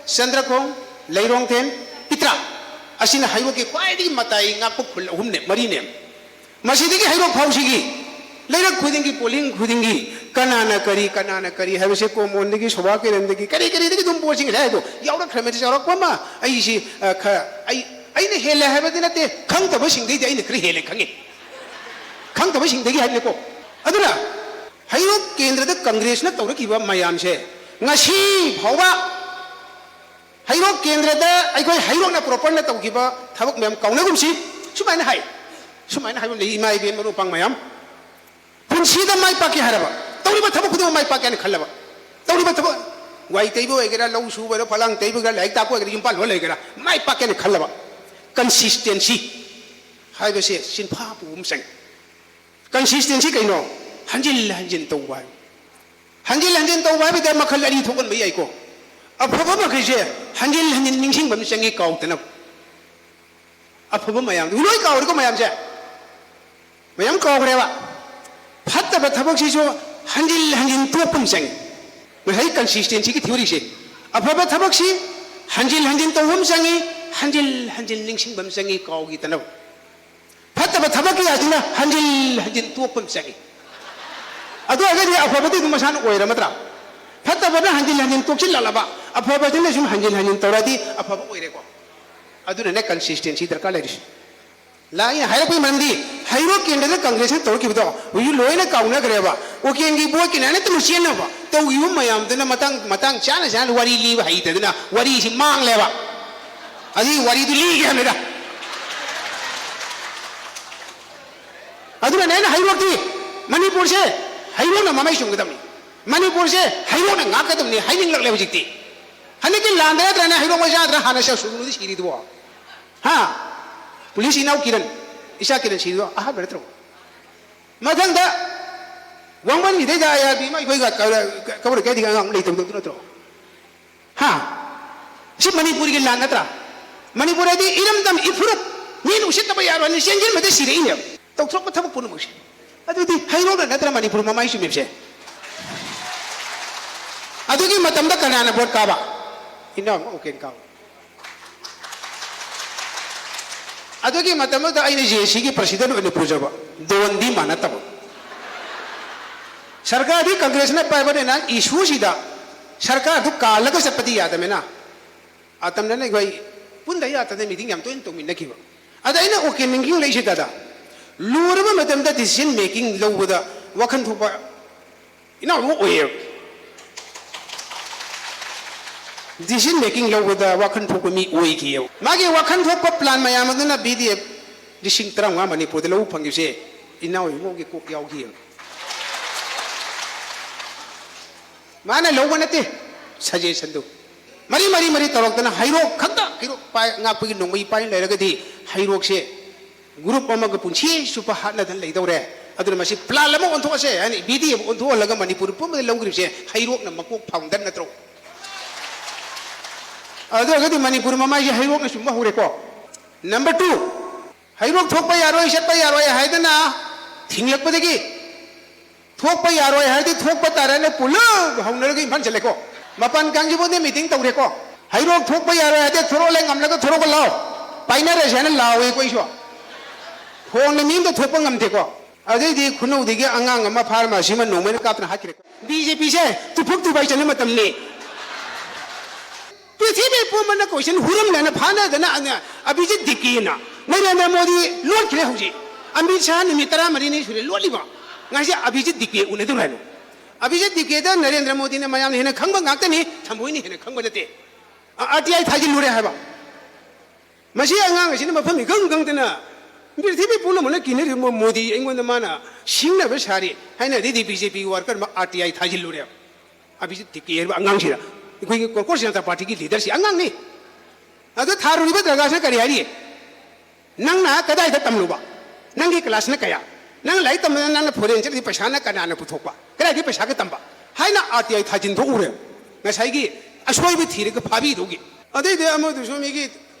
ꯆꯟꯗ꯭ꯔꯈꯣꯡ, ꯂꯩꯔꯣꯡꯊꯦꯝ, ꯄꯤꯇ꯭ꯔꯥ ꯑꯁꯤꯅ ꯍꯩꯔꯣꯛꯀꯤ ꯈ꯭ꯋꯥꯏꯗꯒꯤ ꯃꯇꯥꯏ ꯉꯥꯛꯄ ꯈꯨꯜ ꯑꯍꯨꯝꯅꯦ, ꯃꯔꯤꯅꯦ꯫ ꯃꯁꯤꯗꯒꯤ ꯍꯩꯔꯣꯛ ꯐꯥꯎꯁꯤꯒꯤ ꯂꯩꯔꯛ ꯈꯨꯗꯤꯡꯒꯤ, ꯄꯣꯂꯤꯡ ꯈꯨꯗꯤꯡꯒꯤ ꯀꯅꯥꯅ ꯀꯔꯤ, ꯀꯅꯥꯅ ꯀꯔꯤ ꯍꯥꯏꯕꯁꯦ ꯀꯣꯃꯣꯟꯗꯒꯤ, ꯁꯣꯚꯥ ꯀꯦꯔꯟꯗꯒꯤ, ꯀꯔꯤ ꯀꯔꯤꯗꯒꯤ ꯑꯗꯨꯝ ꯄꯣꯠꯁꯤꯡ ꯉꯁꯥꯏ ꯍꯥꯏꯗꯣ ꯌꯥꯎꯔꯛꯈ꯭ꯔꯕꯅꯤ꯫ ꯆꯥꯎꯔꯛꯄ ꯑꯃ ꯑꯩꯁꯤ, ꯑ, ꯈ-, ꯑꯩ, ꯑꯩꯅ ꯍꯦꯜꯂꯦ ꯍꯥꯏꯕꯗꯤ ꯅꯠꯇꯦ, ꯈꯪꯗꯕꯁꯤꯡꯗꯩꯗꯤ ꯑꯩꯅ ꯈꯔ ꯍꯦꯜꯂꯦ ꯈꯪꯉꯤ꯫ ꯈꯪꯗꯕꯁꯤꯡꯗꯒꯤ ꯍꯥꯏꯕꯅꯤꯀꯣ꯫ ꯑꯗꯨꯅ ꯍꯩꯔꯣꯛ ꯀꯦꯟꯗ꯭ꯔꯗ ꯀꯪꯒ꯭ꯔꯦꯁꯅ ꯇꯧꯔꯛꯈꯤꯕ ꯃꯌꯥꯝꯁꯦ ꯉꯁꯤ ꯐꯥꯎꯕ ꯍꯩꯔꯣꯛ ꯀꯦꯟꯗ꯭ꯔꯗ ꯑꯩꯈꯣꯏ ꯍꯩꯔꯣꯛꯅ ꯄ꯭ꯔꯣꯄꯔꯅ ꯇꯧꯈꯤꯕ ꯊꯕꯛ ꯃꯌꯥꯝ ꯀꯥꯎꯅꯒꯨꯝꯁꯤ꯫ ꯁꯨꯃꯥꯏꯅ ꯍꯥꯏ, ꯁꯨꯃꯥꯏꯅ ꯍꯥꯏꯕ ꯑꯃ ꯂꯩ, ꯏꯃꯥ ꯏꯕꯦꯟ ꯃꯔꯨꯞ ꯃꯄꯥꯡ ꯃꯌꯥꯝ, ꯄꯨꯟꯁꯤꯗ ꯃꯥꯏ ꯄꯥꯛꯀꯦ ꯍꯥꯏꯔꯕ, ꯇꯧꯔꯤꯕ ꯊꯕꯛ ꯈꯨꯗꯤꯡꯃꯛ ꯃꯥꯏ ꯄꯥꯛꯀꯦ ꯍꯥꯏꯅ ꯈꯜꯂꯕ, ꯇꯧꯔꯤꯕ ꯊꯕꯛ, ꯋꯥꯏ ꯇꯩꯕ ꯑꯣꯏꯒꯦꯔꯥ, ꯂꯧ ꯁꯨꯕ ꯑꯣꯏꯒꯦꯔꯥ, ꯐꯂꯥꯡ ꯇꯩꯕ ꯑꯣꯏꯒꯦꯔꯥ, ꯂꯥꯏꯔꯤꯛ ꯇꯥꯛꯄ ꯑꯣꯏꯒꯦꯔꯥ, ꯌꯨꯝ ꯄꯥꯟꯕ ꯑꯣꯏꯒꯦꯔꯥ, ꯃꯥꯏ ꯄꯥꯛꯀꯦ ꯍꯥꯏꯅ ꯈꯜꯂꯕ, ꯀꯟꯁꯤꯁꯇꯦꯟꯁꯤ ꯍꯥꯏꯕꯁꯦ ꯆꯤꯟꯐꯥ ꯄꯨꯕ ꯑꯃ ꯆꯪꯉꯤ꯫ ꯀꯟꯁꯤꯁꯇꯦꯟꯁꯤ ꯀꯩꯅꯣ? ꯍꯟꯖꯤꯜ ꯍꯟꯖꯤꯜ ꯇꯧꯕ ꯍꯥꯏꯕ꯫ ꯍꯟꯖꯤꯜ ꯍꯟꯖꯤꯜ ꯇꯧꯕ ꯍꯥꯏꯕꯗ ꯃꯈꯜ ꯑꯅꯤ ꯊꯣꯛꯍꯟꯕ ꯌꯥꯏꯀꯣ꯫ ꯑꯐꯕ ꯃꯈꯩꯁꯦ ꯍꯟꯖꯤꯜ ꯍꯟꯖꯤꯜ ꯅꯤꯡꯁꯤꯡꯕ ꯑꯃ ꯆꯪꯉꯤ, ꯀꯥꯎꯗꯅꯕ꯫ ꯑꯐꯕ ꯃꯌꯥꯝꯗꯨ ꯂꯣꯏ ꯀꯥꯎꯔꯦꯀꯣ ꯃꯌꯥꯝꯁꯦ꯫ ꯃꯌꯥꯝ ꯀꯥꯎꯈ꯭ꯔꯦꯕ꯫ ꯐꯠꯇꯕ ꯊꯕꯛꯁꯤꯁꯨ ꯍꯟꯖꯤꯜ ꯍꯟꯖꯤꯜ ꯇꯣꯛꯄ ꯑꯃ ꯆꯪꯉꯤ꯫ ꯉꯁꯥꯏ ꯀꯟꯁꯤꯁꯇꯦꯟꯁꯤꯒꯤ ꯊꯤꯑꯣꯔꯤꯁꯦ, ꯑꯐꯕ ꯊꯕꯛꯁꯤ ꯍꯟꯖꯤꯜ ꯍꯟꯖꯤꯜ ꯇꯧꯕ ꯑꯃ ꯆꯪꯉꯤ, ꯍꯟꯖꯤꯜ ꯍꯟꯖꯤꯜ ꯅꯤꯡꯁꯤꯡꯕ ꯑꯃ ꯆꯪꯉꯤ, ꯀꯥꯎꯈꯤꯗꯅꯕ꯫ ꯐꯠꯇꯕ ꯊꯕꯛꯀꯤ ꯌꯥꯁꯤꯅ ꯍꯟꯖꯤꯜ ꯍꯟꯖꯤꯜ ꯇꯣꯛꯄ ꯑꯃ ꯆꯪꯉꯤ꯫ ꯑꯗꯨ ꯑꯣꯏꯔꯒꯗꯤ ꯑꯐꯕꯗꯤ ꯑꯗꯨꯝ ꯃꯁꯥꯅ ꯑꯣꯏꯔꯝꯃꯗ꯭ꯔꯥ? ꯐꯠꯇꯕꯅ ꯍꯟꯖꯤꯜ ꯍꯟꯖꯤꯜ ꯇꯣꯛꯁꯤꯜꯂꯛꯂꯕ, ꯑꯐꯕꯁꯤꯅ ꯁꯨꯝ ꯍꯟꯖꯤꯜ ꯍꯟꯖꯤꯜ ꯇꯧꯔꯗꯤ ꯑꯐꯕ ꯑꯣꯏꯔꯦꯀꯣ꯫ ꯑꯗꯨꯅꯅꯦ consistency ꯗꯔꯀꯥꯔ ꯂꯩꯔꯤꯁꯦ꯫ ꯂꯥꯛ ꯑꯩꯅ ꯍꯥꯏꯔꯛꯄꯒꯤ ꯃꯔꯝꯗꯤ ꯍꯩꯔꯣꯛ ꯀꯦꯟꯗ꯭ꯔꯗ ꯀꯪꯒ꯭ꯔꯦꯁꯅ ꯇꯧꯔꯛꯈꯤꯕꯗꯣ ꯍꯧꯖꯤꯛ ꯂꯣꯏꯅ ꯀꯥꯎꯅꯈ꯭ꯔꯦꯕ꯫ ꯎꯀꯦꯟꯒꯤ ꯕꯣꯠꯀꯤꯅꯦꯅ ꯇꯨꯃꯤꯟ ꯆꯦꯟꯅꯕ ꯇꯧꯈꯤꯕ ꯃꯌꯥꯝꯗꯨꯅ ꯃꯇꯥꯡ ꯃꯇꯥꯡ ꯆꯥꯅ ꯆꯥꯅ ꯋꯥꯔꯤ ꯂꯤꯕ ꯍꯩꯇꯗꯅ ꯋꯥꯔꯤꯁꯤ ꯃꯥꯡꯂꯦꯕ꯫ ꯑꯗꯨꯒꯤ ꯋꯥꯔꯤꯗꯨ ꯂꯤꯒꯦ ꯍꯥꯏꯕꯅꯤꯗ꯫ ꯑꯗꯨꯅꯅꯦ ꯑꯩꯅ ꯍꯩꯔꯣꯛꯇꯤ ꯃꯅꯤꯄꯨꯔꯁꯦ ꯍꯩꯔꯣꯛꯅ ꯃꯃꯩ ꯆꯨꯝꯒꯗꯕꯅꯤ, ꯃꯅꯤꯄꯨꯔꯁꯦ ꯍꯩꯔꯣꯛꯅ ꯉꯥꯛꯀꯗꯕꯅꯤ ꯍꯥꯏꯅꯤꯡꯂꯛꯂꯦ ꯍꯧꯖꯤꯛꯇꯤ꯫ ꯍꯟꯗꯛꯀꯤ ꯂꯥꯟꯗ ꯅꯠꯇ꯭ꯔꯅ ꯍꯩꯔꯣꯛ ꯃꯆꯥ ꯅꯠꯇ꯭ꯔ ꯍꯥꯟꯅ ꯁꯦꯜ ꯁꯨꯔꯨꯅꯗꯤ ꯁꯤꯔꯤꯗꯨꯕꯣ? ꯍꯥ? ꯄꯨꯂꯤꯁ ꯏꯅꯥꯎ ꯀꯤꯔꯟ, ꯏꯆꯥ ꯀꯤꯔꯟ ꯁꯤꯔꯤꯗꯣ ꯑꯍꯥꯟꯕ ꯅꯠꯇ꯭ꯔꯣ? ꯃꯊꯪꯗ ꯋꯥꯡꯕꯟꯒꯤꯗꯩꯗ ꯑꯥꯏ ꯑꯥꯔ ꯕꯤ ꯑꯃ ꯑꯩꯈꯣꯏꯒ ꯀ-, ꯀ-, ꯀꯕꯔ ꯀꯩꯗꯤꯒ ꯑꯉꯥꯡ ꯑꯃ ꯂꯩꯇꯕꯗꯣ ꯑꯗꯨ ꯅꯠꯇ꯭ꯔꯣ? ꯍꯥ? ꯁꯤ ꯃꯅꯤꯄꯨꯔꯒꯤ ꯂꯥꯟ ꯅꯠꯇ꯭ꯔꯥ? ꯃꯅꯤꯄꯨꯔ ꯍꯥꯏꯗꯤ ꯏꯔꯝꯗꯝ ꯏꯐꯨꯔꯨꯞ, ꯃꯤꯅ ꯎꯁꯤꯠꯇꯕ ꯌꯥꯔꯣꯏ ꯍꯥꯏꯅ ꯆꯦꯟꯁꯤꯟꯕꯗ ꯁꯤꯔꯛꯏꯅꯦꯕ꯫ ꯇꯧꯊꯣꯔꯛꯄ ꯊꯕꯛ ꯄꯨꯝꯅꯃꯛꯁꯦ꯫ ꯑꯗꯨꯗꯤ ꯍꯩꯔꯣꯛꯅ ꯅꯠꯇ꯭ꯔ ꯃꯅꯤꯄꯨꯔ ꯃꯃꯥꯏ ꯆꯨꯝꯃꯤꯕꯁꯦ? ꯑꯗꯨꯒꯤ ꯃꯇꯝꯗ ꯀꯅꯥꯅ ꯚꯣꯠ ꯀꯥꯕ? ꯏꯅꯥꯎ ꯎꯀꯦꯟ ꯀꯥꯕ꯫ ꯑꯗꯨꯒꯤ ꯃꯇꯝꯗꯨꯗ ꯑꯩꯅ ꯖꯦ ꯑꯦ ꯁꯤꯒꯤ ꯄ꯭ꯔꯁꯤꯗꯦꯟ ꯑꯣꯏꯅ ꯄꯨꯖꯕ, ꯗꯣꯟꯗꯤ ꯃꯥꯟꯅꯗꯕ꯫ ꯁꯔꯀꯥꯔꯗꯤ ꯀꯪꯒ꯭ꯔꯦꯁꯅ ꯄꯥꯏꯕꯅꯤꯅ ꯏꯁꯨꯁꯤꯗ ꯁꯔꯀꯥꯔꯗꯨ ꯀꯥꯜꯂꯒ ꯆꯠꯄꯗꯤ ꯌꯥꯗꯕꯅꯤꯅ, ꯑꯇꯝꯅꯅ ꯑꯩꯈꯣꯏ ꯄꯨꯟꯗ ꯌꯥꯗꯅ ꯃꯤꯇꯤꯡ ꯌꯥꯝ ꯇꯣꯏꯅ ꯇꯧꯃꯤꯟꯅꯈꯤꯕ꯫ ꯑꯗ ꯑꯩꯅ ꯎꯀꯦꯟ ꯅꯤꯡꯁꯤꯡꯂꯛꯏꯁꯦ ꯗꯥꯗꯥ, ꯂꯨꯔꯕ ꯃꯇꯝꯗ decision making ꯂꯧꯕꯗ ꯋꯥꯈꯜ ꯊꯣꯛꯄ ꯏꯅꯥꯎ ꯑꯃ ꯑꯣꯏꯌꯦꯕ꯫ Decision making ꯂꯧꯕꯗ ꯋꯥꯈꯜ ꯊꯣꯛꯄ ꯃꯤ ꯑꯣꯏꯈꯤꯑꯕ꯫ ꯃꯥꯒꯤ ꯋꯥꯈꯜ ꯊꯣꯛꯄ plan ꯃꯌꯥꯝ ꯑꯗꯨꯅ ꯕꯤ ꯗꯤ ꯑꯦꯐ ꯂꯤꯁꯤꯡ ꯇꯔꯥꯃꯉꯥ ꯃꯅꯤꯄꯨꯔꯗ ꯂꯧꯕ ꯐꯪꯈꯤꯕꯁꯦ ꯏꯅꯥꯎ ꯏꯕꯣꯒꯤ ꯀꯣꯛ ꯌꯥꯎꯈꯤꯑꯕ꯫ ꯃꯥꯅ ꯂꯧꯕ ꯅꯠꯇꯦ suggestionꯗꯨ꯫ ꯃꯔꯤ ꯃꯔꯤ ꯃꯔꯤ ꯇꯧꯔꯛꯇꯅ ꯍꯩꯔꯣꯛ ꯈꯛꯇ, ꯍꯩꯔꯣꯛ ꯄꯥꯏ-, ꯉꯥꯛꯄꯒꯤ ꯅꯣꯡꯃꯩ ꯄꯥꯏ ꯂꯩꯔꯒꯗꯤ ꯍꯩꯔꯣꯛꯁꯦ group ꯑꯃꯒ ꯄꯨꯟꯁꯤ ꯆꯨꯞꯄ ꯍꯥꯠꯅꯗꯅ ꯂꯩꯗꯧꯔꯦ꯫ ꯑꯗꯨꯅ ꯃꯁꯤ plan ꯑꯃ ꯑꯣꯟꯊꯣꯛꯑꯁꯦ ꯍꯥꯏꯅ ꯕꯤ ꯗꯤ ꯑꯦꯐ ꯑꯣꯟꯊꯣꯛꯍꯜꯂꯒ ꯃꯅꯤꯄꯨꯔ ꯄꯨꯝꯕꯗ ꯂꯧꯈ꯭ꯔꯤꯕꯁꯦ ꯍꯩꯔꯣꯛꯅ ꯃꯀꯣꯛ founder ꯅꯠꯇ꯭ꯔꯣ? ꯑꯗꯨ ꯑꯣꯏꯔꯒꯗꯤ ꯃꯅꯤꯄꯨꯔ ꯃꯃꯥꯏꯁꯦ ꯍꯩꯔꯣꯛꯅ ꯆꯨꯝꯕ ꯍꯧꯔꯦꯀꯣ꯫ Number two, ꯍꯩꯔꯣꯛ ꯊꯣꯛꯄ ꯌꯥꯔꯣꯏ, ꯆꯠꯄ ꯌꯥꯔꯣꯏ ꯍꯥꯏꯗꯅ ꯊꯤꯡꯂꯛꯄꯗꯒꯤ ꯊꯣꯛꯄ ꯌꯥꯔꯣꯏ ꯍꯥꯏꯔꯗꯤ ꯊꯣꯛꯄ ꯇꯥꯔꯦꯅ ꯄꯨꯂꯞ ꯍꯧꯅꯔꯒ ꯏꯝꯐꯥꯜ ꯆꯠꯂꯦꯀꯣ꯫ ꯃꯄꯥꯟ ꯀꯥꯡꯖꯩꯕꯨꯡꯗ meeting ꯇꯧꯔꯦꯀꯣ꯫ ꯍꯩꯔꯣꯛ ꯊꯣꯛꯄ ꯌꯥꯔꯣꯏ ꯍꯥꯏꯔꯗꯤ ꯊꯣꯔꯛꯑꯣ, ꯂꯩ ꯉꯝꯂꯒ ꯊꯣꯔꯛꯑꯒ ꯂꯥꯛꯑꯣ, ꯄꯥꯏꯅꯔꯁꯦ ꯍꯥꯏꯅ ꯂꯥꯎꯋꯦꯀꯣ ꯑꯩꯁꯨ꯫ ꯈꯣꯡꯅ ꯃꯤ ꯑꯝꯇ ꯊꯣꯛꯄ ꯉꯝꯗꯦꯀꯣ꯫ ꯑꯗꯩꯗꯤ ꯈꯨꯅꯧꯗꯒꯤ ꯑꯉꯥꯡ ꯑꯃ pharmacy ꯑꯃ ꯅꯣꯡꯃꯩꯅ ꯀꯥꯞꯇꯅ ꯍꯥꯠꯈ꯭ꯔꯦꯀꯣ꯫ ꯕꯤ ꯖꯦ ꯄꯤꯁꯦ ꯇꯨꯐꯨꯛ ꯇꯨꯐꯥꯏ ꯆꯠꯂ ꯃꯇꯝꯅꯤ꯫ ꯄ꯭ꯔꯤꯊꯤꯕꯤ ꯄꯨꯝꯕꯅ ꯀꯣꯏꯁꯟ ꯍꯨꯔꯝꯂꯦꯅ ꯐꯥꯅꯗꯅ ꯑꯅ-, ꯑꯕꯤꯖꯤꯠ ꯗꯤꯀꯦꯅ ꯅꯔꯦꯟꯗ꯭ꯔ ꯃꯣꯗꯤ ꯂꯣꯠꯈ꯭ꯔꯦ ꯍꯧꯖꯤꯛ꯫ ꯑꯃꯤꯠ ꯁꯥꯍ ꯅꯨꯃꯤꯠ ꯇꯔꯥꯃꯔꯤꯅꯤ ꯁꯨꯔꯦ ꯂꯣꯠꯂꯤꯕ꯫ ꯉꯁꯤ ꯑꯕꯤꯖꯤꯠ ꯗꯤꯀꯦ ꯎꯅꯗꯧꯔꯦ ꯍꯥꯏꯅ꯫ ꯑꯕꯤꯖꯤꯠ ꯗꯤꯀꯦꯗ ꯅꯔꯦꯟꯗ꯭ꯔ ꯃꯣꯗꯤꯅ ꯃꯌꯥꯝꯅ ꯍꯦꯟꯅ ꯈꯪꯕ ꯉꯥꯛꯇꯅꯤ, ꯊꯝꯕꯣꯏꯅ ꯍꯦꯟꯅ ꯈꯪꯕ ꯅꯠꯇꯦ꯫ ꯑꯥꯔ ꯇꯤ ꯑꯥꯏ ꯊꯥꯖꯤꯜꯂꯨꯔꯦ ꯍꯥꯏꯕ꯫ ꯃꯁꯤ ꯑꯉꯥꯡ ꯑꯁꯤꯅ ꯃꯐꯝ ꯏꯈꯪ ꯈꯪꯗꯅ ꯄ꯭ꯔꯤꯊꯤꯕꯤ ꯄꯨꯝꯅꯃꯛꯅ ꯀꯤꯅꯔꯤꯕ ꯃꯣꯗꯤ ꯑꯩꯉꯣꯟꯗ ꯃꯥꯅ ꯁꯤꯡꯅꯕ ꯁꯥꯔꯤ ꯍꯥꯏꯅ ꯑꯗꯩꯗꯤ ꯕꯤ ꯖꯦ ꯄꯤꯒꯤ ꯋꯥꯔꯀꯔ ꯑꯃ ꯑꯥꯔ ꯇꯤ ꯑꯥꯏ ꯊꯥꯖꯤꯜꯂꯨꯔꯦ꯫ ꯑꯕꯤꯖꯤꯠ ꯗꯤꯀꯦ ꯍꯥꯏꯕ ꯑꯉꯥꯡꯁꯤꯗ ꯑꯩꯈꯣꯏꯒꯤ ꯀꯣꯀ꯭ꯔꯣꯁ ꯖꯅꯇꯥ ꯄꯥꯔꯇꯤꯒꯤ ꯂꯤꯗꯔꯁꯤ ꯑꯉꯥꯡꯅꯤ꯫ ꯑꯗꯨ ꯊꯥꯔꯨꯔꯤꯕ ꯗꯔꯒꯥꯁꯤꯅ ꯀꯔꯤ ꯍꯥꯏꯔꯤ? ꯅꯪꯅ ꯀꯗꯥꯏꯗ ꯇꯝꯂꯨꯕ? ꯅꯪꯒꯤ ꯀ꯭ꯂꯥꯁꯅ ꯀꯌꯥ? ꯅꯪ ꯂꯥꯏꯔꯤꯛ ꯇꯝꯕꯗ ꯅꯪꯅ ꯐꯣꯔꯦꯟ ꯆꯠꯂꯤ ꯄꯩꯁꯥꯅ ꯀꯅꯥꯅ ꯄꯨꯊꯣꯛꯄ? ꯀꯗꯥꯏꯗꯒꯤ ꯄꯩꯁꯥꯒ ꯇꯝꯕ? ꯍꯥꯏꯅ ꯑꯥꯔ ꯇꯤ ꯑꯥꯏ ꯊꯥꯖꯤꯟ ꯊꯣꯛꯎꯔꯦ꯫ ꯉꯁꯥꯏꯒꯤ ꯑꯁꯣꯏꯕ ꯊꯤꯔꯒ ꯐꯥꯕꯤꯗꯧꯒꯤ꯫ ꯑꯗꯩꯗꯤ ꯑꯃꯗꯨꯁꯨ ꯃꯤꯒꯤ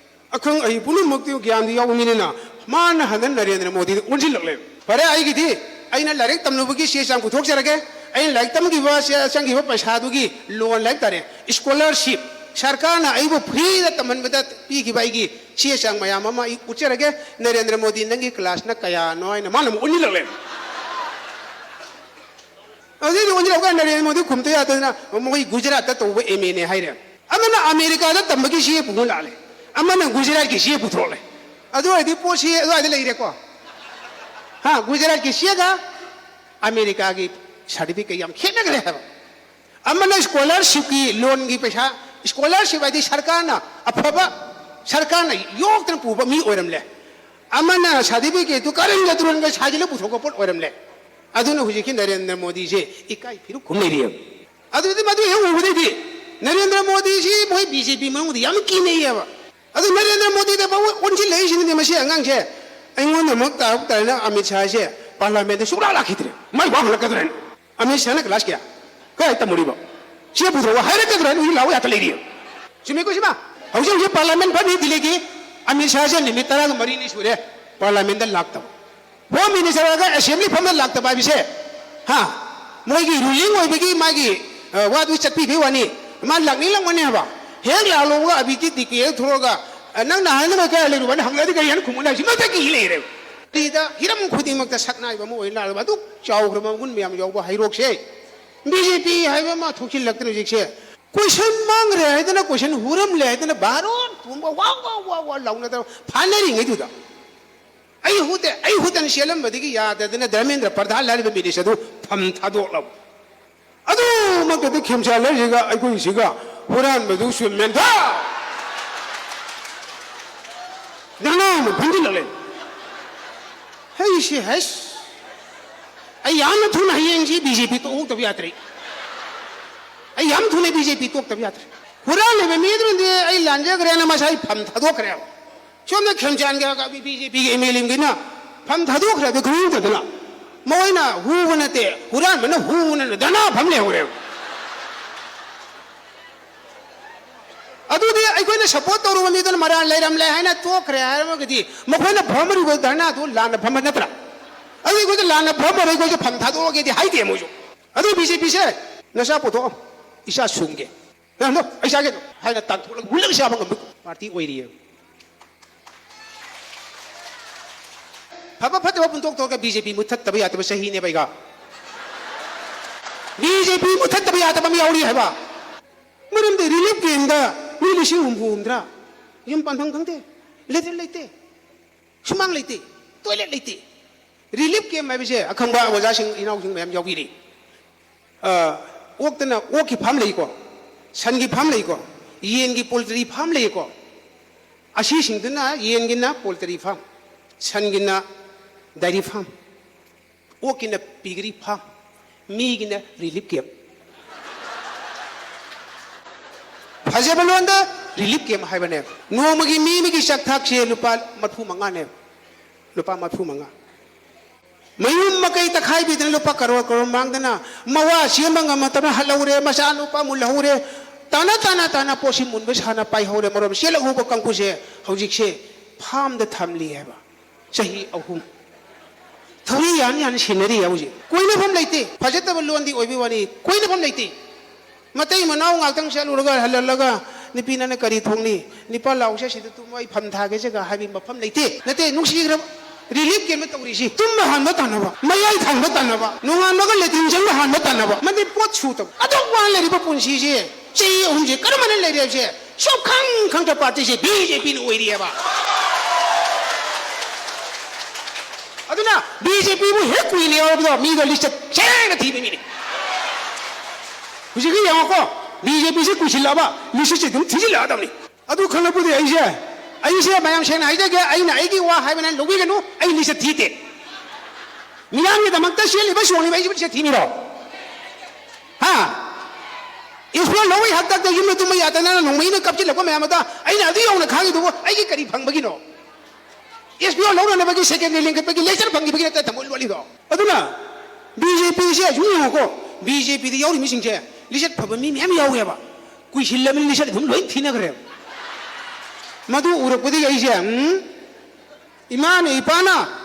ꯑꯈꯪ ꯑꯍꯩ ꯄꯨꯝꯅꯃꯛꯇꯤ ꯒ꯭ꯌꯥꯟꯗꯤ ꯌꯥꯎꯕ ꯃꯤꯅꯤꯅ ꯃꯥꯅ ꯍꯟꯗꯛ ꯅꯔꯦꯟꯗ꯭ꯔ ꯃꯣꯗꯤꯗ ꯑꯣꯟꯁꯤꯜꯂꯛꯂꯦ꯫ ꯐꯔꯦ, ꯑꯩꯒꯤꯗꯤ ꯑꯩꯅ ꯂꯥꯏꯔꯤꯛ ꯇꯝꯂꯨꯕꯒꯤ ꯆꯦ ꯆꯥꯡ ꯄꯨꯊꯣꯛꯆꯔꯒꯦ꯫ ꯑꯩꯅ ꯂꯥꯏꯔꯤꯛ ꯇꯝꯈꯤꯕ ꯆꯦ-, ꯆꯪꯈꯤꯕ ꯄꯩꯁꯥꯗꯨꯒꯤ ꯂꯣꯟ ꯍꯥꯏꯕ ꯇꯥꯔꯦ, ꯁ꯭ꯀꯣꯂꯔꯁꯤꯞ, ꯁꯔꯀꯥꯔꯅ ꯑꯩꯕꯨ ꯐ꯭ꯔꯤꯗ ꯇꯝꯍꯟꯕꯗ ꯄꯤꯈꯤꯕ ꯑꯩꯒꯤ ꯆꯦ ꯆꯥꯡ ꯃꯌꯥꯝ ꯑꯃ ꯑꯩ ꯎꯠꯆꯔꯒꯦ꯫ ꯅꯔꯦꯟꯗ꯭ꯔ ꯃꯣꯗꯤ, ꯅꯪꯒꯤ ꯀ꯭ꯂꯥꯁꯅ ꯀꯌꯥꯅꯣ ꯍꯥꯏꯅ ꯃꯥꯅ ꯑꯃꯨꯛ ꯎꯠꯅꯤꯡꯂꯛꯂꯦ꯫ ꯑꯗꯨꯗꯩꯗꯤ ꯑꯣꯟꯁꯤꯜꯂꯛꯄ ꯀꯥꯟꯗ ꯅꯔꯦꯟꯗ꯭ꯔ ꯃꯣꯗꯤ ꯈꯨꯝꯇ ꯌꯥꯗꯗꯅ ꯃꯣꯏ ꯒꯨꯖꯔꯥꯠꯇ ꯇꯧꯕ ꯑꯦꯝ ꯑꯦꯅꯦ ꯍꯥꯏꯔꯦ꯫ ꯑꯃꯅ ꯑꯃꯦꯔꯤꯀꯥꯗ ꯇꯝꯕꯒꯤ ꯆꯦ ꯄꯨꯊꯣꯛ ꯂꯥꯛꯂꯦ, ꯑꯃꯅ ꯒꯨꯖꯔꯥꯠꯀꯤ ꯆꯦ ꯄꯨꯊꯣꯛꯂꯦ꯫ ꯑꯗꯨ ꯑꯣꯏꯔꯗꯤ ꯄꯣꯠꯁꯤ ꯑꯗꯨꯋꯥꯏꯗ ꯂꯩꯔꯦꯀꯣ꯫ ꯍꯥ, ꯒꯨꯖꯔꯥꯠꯀꯤ ꯆꯦꯒ ꯑꯃꯦꯔꯤꯀꯥꯒꯤ ꯁꯥꯔꯇꯤꯐꯤꯀꯦꯠ ꯌꯥꯝ ꯈꯦꯠꯅꯈ꯭ꯔꯦ ꯍꯥꯏꯕ꯫ ꯑꯃꯅ ꯁ꯭ꯀꯣꯂꯔꯁꯤꯞꯀꯤ ꯂꯣꯟꯒꯤ ꯄꯩꯁꯥ, ꯁ꯭ꯀꯣꯂꯔꯁꯤꯞ ꯍꯥꯏꯗꯤ ꯁꯔꯀꯥꯔꯅ ꯑꯐꯕ, ꯁꯔꯀꯥꯔꯅ ꯌꯣꯛꯇꯅ ꯄꯨꯕ ꯃꯤ ꯑꯣꯏꯔꯝꯂꯦ꯫ ꯑꯃꯅ ꯁꯥꯔꯇꯤꯐꯤꯀꯦꯠꯇꯨ ꯀꯔꯟꯒ ꯇꯨꯔꯟꯒ ꯁꯥꯖꯤꯜꯂ ꯄꯨꯊꯣꯛꯄ ꯄꯣꯠ ꯑꯣꯏꯔꯝꯂꯦ꯫ ꯑꯗꯨꯅ ꯍꯧꯖꯤꯛꯀꯤ ꯅꯔꯦꯟꯗ꯭ꯔ ꯃꯣꯗꯤꯁꯦ ꯏꯀꯥꯏ ꯐꯤꯔꯨꯛ ꯈꯨꯝ ꯂꯩꯔꯤꯑꯕ꯫ ꯑꯗꯨꯗꯤ ꯃꯗꯨ ꯍꯦꯛ ꯎꯕꯗꯩꯗꯤ ꯅꯔꯦꯟꯗ꯭ꯔ ꯃꯣꯗꯤꯁꯤ ꯃꯣꯏ ꯕꯤ ꯖꯦ ꯄꯤ ꯃꯅꯨꯡꯗ ꯌꯥꯝ ꯀꯤꯅꯩꯌꯦꯕ꯫ ꯑꯗꯨ ꯅꯔꯦꯟꯗ꯭ꯔ ꯃꯣꯗꯤꯗ ꯐꯥꯎꯕ ꯑꯣꯟꯁꯤꯜꯂꯛꯏꯁꯤꯅꯗꯤ ꯃꯁꯤ ꯑꯉꯥꯡꯁꯦ ꯑꯩꯉꯣꯟꯗ ꯑꯃꯨꯛ ꯇꯥꯔꯛ ꯇꯥꯔꯦꯅ ꯑꯃꯤꯠ ꯁꯥꯍꯁꯦ ꯄꯥꯔꯂꯥꯃꯦꯟꯗ ꯁꯨꯡꯂꯥꯛ ꯂꯥꯛꯈꯤꯗ꯭ꯔꯦ꯫ ꯃꯥꯏ ꯋꯥ ꯍꯪꯂꯛꯀꯗ꯭ꯔꯥꯅ꯫ ꯑꯃꯤꯠ ꯁꯥꯍꯅ ꯀ꯭ꯂꯥꯁ ꯀꯌꯥ? ꯀꯗꯥꯏ ꯇꯝꯃꯨꯔꯤꯕ? ꯆꯦ ꯄꯨꯊꯣꯔꯛꯑꯣ ꯍꯥꯏꯔꯛꯀꯗ꯭ꯔꯥꯅ ꯍꯧꯖꯤꯛ ꯂꯥꯛꯑꯣ ꯌꯥꯗ ꯂꯩꯔꯤ꯫ ꯆꯨꯝꯃꯤꯀꯣ ꯁꯤꯃ? ꯍꯧꯖꯤꯛ ꯍꯧꯖꯤꯛ ꯄꯥꯔꯂꯥꯃꯦꯟ ꯐꯝꯃꯤ ꯗꯤꯜꯂꯤꯒꯤ꯫ ꯑꯃꯤꯠ ꯁꯥꯍꯁꯦ ꯅꯨꯃꯤꯠ ꯇꯔꯥꯒ ꯃꯔꯤꯅꯤ ꯁꯨꯔꯦ ꯄꯥꯔꯂꯥꯃꯦꯟꯗ ꯂꯥꯛꯇꯕ꯫ ꯍꯣꯝ ꯃꯤꯅꯤꯁꯇꯔꯒ ꯑꯦꯁꯦꯝꯕ꯭ꯂꯤ ꯐꯝꯗ ꯂꯥꯛꯇꯕ ꯍꯥꯏꯕꯁꯦ, ꯍꯥ, ꯃꯣꯏꯒꯤ ꯔꯨꯂꯤꯡ ꯑꯣꯏꯕꯒꯤ ꯃꯥꯒꯤ, ꯑ, ꯋꯥꯗꯨ ꯆꯠꯄꯤꯕꯩ ꯋꯥꯅꯤ꯫ ꯃꯥ ꯂꯥꯛꯅꯤꯡꯂꯝꯒꯅꯤ ꯍꯥꯏꯕ꯫ ꯍꯦꯛ ꯂꯥꯛꯂꯣꯒ ꯑꯕꯤꯖꯤꯠ ꯗꯤꯀꯦ ꯊꯣꯛꯂꯒ, "ꯑ, ꯅꯪ ꯅꯍꯥꯟ ꯀꯥꯏ ꯂꯩꯔꯨꯕꯅ?" ꯍꯪꯂꯗꯤ ꯀꯔꯤ ꯍꯥꯏꯅ ꯈꯨꯝꯃꯨꯅꯤ ꯍꯥꯏꯕꯁꯤ ꯃꯊꯛ ꯀꯤ ꯂꯩꯔꯦ꯫ ꯁꯤꯗ ꯍꯤꯔꯝ ꯈꯨꯗꯤꯡꯃꯛꯇ ꯁꯛꯅꯥꯏꯕ ꯑꯃ ꯑꯣꯏꯅ ꯂꯥꯛꯂꯕ ꯑꯗꯨꯛ ꯆꯥꯎꯈ꯭ꯔꯕ ꯃꯒꯨꯟ ꯃꯌꯥꯝ ꯌꯥꯎꯕ ꯍꯩꯔꯣꯛꯁꯦ, ꯕꯤ ꯖꯦ ꯄꯤ ꯍꯥꯏꯕ ꯑꯃ ꯊꯣꯛꯆꯤꯜꯂꯛꯇꯅ ꯍꯧꯖꯤꯛꯁꯦ꯫ ꯀꯣꯏꯁꯟ ꯃꯥꯡꯈ꯭ꯔꯦ ꯍꯥꯏꯗꯅ, ꯀꯣꯏꯁꯟ ꯍꯨꯔꯝꯂꯦ ꯍꯥꯏꯗꯅ ꯚꯥꯔꯣꯟ ꯄꯨꯝꯕ ꯋꯥ ꯋꯥ ꯋꯥ ꯋꯥ ꯂꯥꯎꯅꯗꯅ ꯐꯥꯅꯔꯤꯉꯩꯗꯨꯗ, ꯑꯩ ꯍꯨꯠꯇꯦ, ꯑꯩ ꯍꯨꯠꯇꯅ ꯆꯦꯜꯂꯝꯕꯗꯒꯤ ꯌꯥꯗꯗꯅ ꯙꯔꯃꯦꯟꯗ꯭ꯔ ꯄ꯭ꯔꯙꯥꯟ ꯍꯥꯏꯔꯤꯕ ꯃꯤꯅꯤꯁ ꯑꯗꯨ ꯐꯝ ꯊꯥꯗꯣꯛꯂꯕ꯫ ꯑꯗꯨꯃꯛꯇꯗ ꯈꯦꯝꯆꯥꯟ ꯂꯩꯔꯤꯁꯤꯒ ꯑꯩꯈꯣꯏꯁꯤꯒ ꯍꯨꯔꯥꯟꯕꯗꯨ ꯆꯨꯝꯃꯦꯟꯊ ꯙꯔꯅꯥ ꯑꯃ ꯐꯝꯖꯤꯜꯂꯛꯂꯦ꯫ ꯍꯩꯁꯦ ꯍꯩꯁ, ꯑꯩ ꯌꯥꯝꯅ ꯊꯨꯅ ꯍꯌꯦꯡꯁꯤ ꯕꯤ ꯖꯦ ꯄꯤ ꯇꯣꯛꯍꯧꯗꯕ ꯌꯥꯗ꯭ꯔꯦ꯫ ꯑꯩ ꯌꯥꯝ ꯊꯨꯅ ꯕꯤ ꯖꯦ ꯄꯤ ꯇꯣꯛꯇꯕ ꯌꯥꯗ꯭ꯔꯦ꯫ ꯍꯨꯔꯥꯜꯂꯤꯕ ꯃꯤꯗꯨꯅꯗꯤ ꯑꯩ ꯂꯥꯟꯖꯈ꯭ꯔꯦꯅ ꯃꯁꯥꯏ ꯐꯝ ꯊꯥꯗꯣꯛꯈ꯭ꯔꯦꯕ꯫ ꯁꯣꯝꯗ ꯈꯦꯝꯆꯥꯟꯒ ꯕꯤ ꯖꯦ ꯄꯤꯒꯤ ꯑꯦꯝ ꯑꯦꯜ ꯑꯦꯒꯤꯅ ꯐꯝ ꯊꯥꯗꯣꯛꯈ꯭ꯔꯦ, ꯑꯗꯨ ꯈꯪꯍꯧꯗꯗꯅ ꯃꯣꯏꯅ ꯍꯨꯕ ꯅꯠꯇꯦ, ꯍꯨꯔꯥꯟꯕꯅ ꯍꯨꯕꯅ ꯙꯔꯅꯥ ꯐꯝ ꯂꯩꯍꯧꯔꯦꯕ꯫ ꯑꯗꯨꯗꯤ ꯑꯩꯈꯣꯏꯅ ꯁꯞꯄꯣꯔꯠ ꯇꯧꯔꯨꯕ ꯃꯤꯗꯨꯅ ꯃꯔꯥꯜ ꯂꯩꯔꯝꯂꯦ ꯍꯥꯏꯅ ꯇꯣꯛꯈ꯭ꯔꯦ ꯍꯥꯏꯔꯒꯗꯤ ꯃꯈꯣꯏꯅ ꯐꯝꯃꯔꯤꯕ ꯙꯔꯅꯥꯗꯨ ꯂꯥꯟꯅ ꯐꯝꯕ ꯅꯠꯇ꯭ꯔꯥ? ꯑꯗꯨ ꯑꯩꯈꯣꯏꯗ ꯂꯥꯟꯅ ꯐꯝꯃꯔꯣꯏ, ꯑꯩꯈꯣꯏꯁꯨ ꯐꯝ ꯊꯥꯗꯣꯛꯑꯒꯦꯗꯤ ꯍꯥꯏꯗꯦ ꯃꯣꯏꯁꯨ꯫ ꯑꯗꯨ ꯕꯤ ꯖꯦ ꯄꯤꯁꯦ ꯅꯆꯥ ꯄꯨꯊꯣꯛꯑꯣ, ꯏꯆꯥ ꯁꯨꯡꯒꯦ꯫ ꯅꯪꯗꯣ ꯑꯩ ꯆꯥꯒꯦ ꯍꯥꯏꯅ ꯇꯥꯟꯊꯣꯛꯂꯒ ꯃꯨꯜꯂꯒ ꯆꯥꯕ ꯉꯝꯕ ꯄꯥꯔꯇꯤ ꯑꯣꯏꯔꯤꯌꯦ꯫ ꯐꯕ ꯐꯠꯇꯕ ꯄꯨꯟꯊꯣꯛ ꯊꯣꯛꯑꯒ ꯕꯤ ꯖꯦ ꯄꯤ ꯃꯨꯠꯊꯠꯇꯕ ꯌꯥꯗꯕ ꯆꯍꯤꯅꯦꯕ ꯑꯩꯒ꯫ ꯕꯤ ꯖꯦ ꯄꯤ ꯃꯨꯠꯊꯠꯇꯕ ꯌꯥꯗꯕ ꯑꯃ ꯌꯥꯎꯔꯤ ꯍꯥꯏꯕ꯫ ꯃꯔꯝꯗꯤ ꯔꯤꯂꯤꯐ ꯀꯦꯝꯗ ꯃꯤ ꯂꯤꯁꯤꯡ ꯍꯨꯝꯐꯨ ꯍꯨꯝꯗ꯭ꯔꯥ ꯌꯨꯝ ꯄꯥꯟꯐꯝ ꯈꯪꯗꯦ, ꯂꯦꯇ꯭ꯔꯤꯟ ꯂꯩꯇꯦ, ꯁꯨꯃꯥꯡ ꯂꯩꯇꯦ, ꯇꯣꯏꯂꯦꯠ ꯂꯩꯇꯦ꯫ ꯔꯤꯂꯤꯐ ꯀꯦꯝ ꯍꯥꯏꯕꯁꯦ ꯑꯈꯪꯕ ꯑꯣꯖꯥꯁꯤꯡ ꯏꯅꯥꯎꯁꯤꯡ ꯃꯌꯥꯝ ꯌꯥꯎꯕꯤꯔꯤ꯫ ꯑ, ꯑꯣꯛꯇꯅ ꯑꯣꯛꯀꯤ ꯐꯥꯝ ꯂꯩꯀꯣ, ꯁꯟꯒꯤ ꯐꯥꯝ ꯂꯩꯀꯣ, ꯌꯦꯟꯒꯤ ꯄꯣꯜꯇ꯭ꯔꯤ ꯐꯥꯝ ꯂꯩꯀꯣ꯫ ꯑꯁꯤꯁꯤꯡꯗꯨꯅ ꯌꯦꯟꯒꯤꯅ ꯄꯣꯜꯇ꯭ꯔꯤ ꯐꯥꯝ, ꯁꯟꯒꯤꯅ ꯗꯥꯏꯔꯤ ꯐꯥꯝ, ꯑꯣꯛꯀꯤꯅ ꯄꯤꯒꯔꯤ ꯐꯥꯝ, ꯃꯤꯒꯤꯅ ꯔꯤꯂꯤꯐ ꯀꯦꯝ꯫ ꯐꯖꯕ ꯂꯣꯟꯗ ꯔꯤꯂꯤꯐ ꯀꯦꯝ ꯍꯥꯏꯕꯅꯦ꯫ ꯅꯣꯡꯃꯒꯤ ꯃꯤ ꯑꯃꯒꯤ ꯆꯥꯛꯊꯥꯛꯁꯦ ꯂꯨꯄꯥ ꯃꯔꯤꯐꯨ ꯃꯉꯥꯅꯦ, ꯂꯨꯄꯥ ꯃꯔꯤꯐꯨ ꯃꯉꯥ꯫ ꯃꯌꯨꯝ ꯃꯀꯩ ꯇꯛꯈꯥꯏꯕꯤꯗꯅ ꯂꯨꯄꯥ ꯀꯔꯣꯔ ꯀꯔꯣꯔ ꯃꯥꯡꯗꯅ ꯃꯋꯥ ꯁꯦꯝꯕ ꯉꯝꯃꯛꯇꯅ ꯍꯜꯍꯧꯔꯦ, ꯃꯆꯥꯅꯨꯄꯥ ꯃꯨꯜꯍꯧꯔꯦ, ꯇꯥꯅ ꯇꯥꯅ ꯇꯥꯅ ꯄꯣꯠꯁꯤ ꯃꯨꯟꯕ ꯁꯥꯅ ꯄꯥꯏꯍꯧꯔꯦ꯫ ꯃꯔꯝ ꯆꯦꯜꯂꯛꯍꯧꯕ ꯀꯥꯡꯕꯨꯁꯦ ꯍꯧꯖꯤꯛꯁꯦ ꯐꯥꯝꯗ ꯊꯝꯂꯤ ꯍꯥꯏꯕ꯫ ꯆꯍꯤ ꯑꯍꯨꯝ ꯊꯧꯔꯤ ꯌꯥꯟ ꯌꯥꯟ ꯁꯤꯟꯅꯔꯤ ꯍꯧꯖꯤꯛ꯫ ꯀꯣꯏꯅꯐꯝ ꯂꯩꯇꯦ꯫ ꯐꯖꯗꯕ ꯂꯣꯟꯗꯤ ꯑꯣꯏꯕꯩ ꯋꯥꯅꯤ, ꯀꯣꯏꯅꯐꯝ ꯂꯩꯇꯦ꯫ ꯃꯇꯩ ꯃꯅꯥꯎ ꯉꯥꯛꯇꯪ ꯆꯠꯂꯨꯔꯒ ꯍꯜꯂꯛꯂꯒ, "ꯅꯨꯄꯤ ꯅꯪꯅ ꯀꯔꯤ ꯊꯣꯡꯅꯤ? ꯅꯤꯄꯥ ꯂꯥꯎꯁꯦ, ꯁꯤꯗ ꯇꯨꯝꯃꯣ, ꯑꯩ ꯐꯝ ꯊꯥꯒꯦꯁꯦꯒ" ꯍꯥꯏꯕꯒꯤ ꯃꯐꯝ ꯂꯩꯇꯦ꯫ ꯅꯠꯇꯦ, ꯅꯨꯡꯁꯤꯈ꯭ꯔꯕ ꯔꯤꯂꯤꯐ ꯀꯦꯝꯗ ꯇꯧꯔꯤꯁꯤ꯫ ꯇꯨꯝꯕ ꯍꯥꯟꯕ ꯇꯥꯟꯅꯕ, ꯃꯌꯥꯏ ꯊꯪꯕ ꯇꯥꯟꯅꯕ, ꯅꯣꯡꯉꯥꯟꯕꯒ ꯂꯦꯇ꯭ꯔꯤꯟ ꯆꯪꯕ ꯍꯥꯟꯕ ꯇꯥꯟꯅꯕ, ꯃꯗꯤ ꯄꯣꯠ ꯁꯨꯗꯕ꯫ ꯑꯗꯨꯛ ꯋꯥꯅ ꯂꯩꯔꯤꯕ ꯄꯨꯟꯁꯤꯁꯦ ꯆꯍꯤ ꯑꯍꯨꯝꯁꯦ ꯀꯔꯝꯕꯅ ꯂꯩꯔꯦ ꯍꯥꯏꯕꯁꯦ ꯁꯨꯛꯈꯪ ꯈꯪꯗ꯭ꯔ ꯄꯥꯔꯇꯤꯁꯦ ꯕꯤ ꯖꯦ ꯄꯤꯅ ꯑꯣꯏꯔꯤꯑꯕ꯫ ꯑꯗꯨꯅ ꯕꯤ ꯖꯦ ꯄꯤꯕꯨ ꯍꯦꯛ ꯀꯨꯏꯅ ꯌꯥꯎꯔꯕꯗꯣ ꯃꯤꯗꯣ ꯂꯤꯁꯇ ꯁꯦꯡꯅ ꯊꯤꯕ ꯃꯤꯅꯤ꯫ ꯍꯧꯖꯤꯛꯀꯤ ꯌꯦꯡꯉꯣꯀꯣ, ꯕꯤ ꯖꯦ ꯄꯤꯁꯦ ꯀꯨꯏꯁꯤꯜꯂꯛꯑꯕ ꯂꯤꯁꯇꯁꯦ ꯑꯗꯨꯝ ꯊꯤꯖꯤꯜꯂꯛꯑꯗꯕꯅꯤ꯫ ꯑꯗꯨ ꯈꯪꯂꯛꯄꯗꯤ ꯑꯩꯁꯦ, ꯑꯩꯁꯦ ꯃꯌꯥꯝ ꯁꯦꯡꯅ ꯍꯥꯏꯖꯒꯦ, ꯑꯩꯅ ꯑꯩꯒꯤ ꯋꯥ ꯍꯥꯏꯕꯅ ꯂꯧꯕꯤꯒꯅꯨ, ꯑꯩ ꯂꯤꯁꯇ ꯊꯤꯗꯦ꯫ ꯃꯤꯌꯥꯝꯒꯤꯗꯃꯛꯇ ꯆꯦꯜꯂꯤꯕ ꯆꯣꯡꯂꯤꯕ ꯑꯩꯁꯤꯕꯨ ꯂꯤꯁꯇ ꯊꯤꯃꯤꯔꯣ? ꯍꯥ? ꯏꯁꯄꯣꯔꯠ ꯂꯧꯕꯩ ꯍꯥꯛꯇꯛꯇ ꯌꯨꯝꯗ ꯇꯨꯝꯕ ꯌꯥꯗꯅ ꯅꯣꯡꯃꯩꯅ ꯀꯥꯞꯁꯤꯜꯂꯛꯄ ꯃꯌꯥꯝ ꯑꯗ ꯑꯩꯅ ꯑꯗꯨ ꯌꯧꯅ ꯈꯥꯡꯉꯤꯗꯨꯕꯨ ꯑꯩꯒꯤ ꯀꯔꯤ ꯐꯪꯕꯒꯤꯅꯣ? ꯏꯁꯄꯤꯌꯣꯟ ꯂꯧꯅꯅꯕꯒꯤ ꯁꯦꯀꯦꯟꯗꯔꯤ ꯂꯤꯡꯈꯠꯄꯒꯤ ꯂꯦꯆꯔ ꯐꯪꯈꯤꯕꯒꯤ ꯅꯠꯇ꯭ꯔ ꯊꯃꯣꯏ ꯂꯣꯠꯂꯤꯗꯣ? ꯑꯗꯨꯅ ꯕꯤ ꯖꯦ ꯄꯤꯁꯦ ꯁꯨꯝ ꯌꯦꯡꯉꯨꯀꯣ, ꯕꯤ ꯖꯦ ꯄꯤꯗ ꯌꯥꯎꯔꯤ ꯃꯤꯁꯤꯡꯁꯦ ꯂꯤꯆꯠ ꯐꯕ ꯃꯤ ꯃꯌꯥꯝ ꯌꯥꯎꯋꯦꯕ, ꯀꯨꯏꯁꯤꯜꯂꯕꯅꯤ ꯂꯤꯆꯠ ꯑꯗꯨꯝ ꯂꯣꯏ ꯊꯤꯅꯈ꯭ꯔꯦꯕ꯫ ꯃꯗꯨ ꯎꯔꯛꯄꯗꯒꯤ ꯑꯩꯁꯦ, ꯎꯝ, ꯏꯃꯥꯅ ꯏꯄꯥꯅ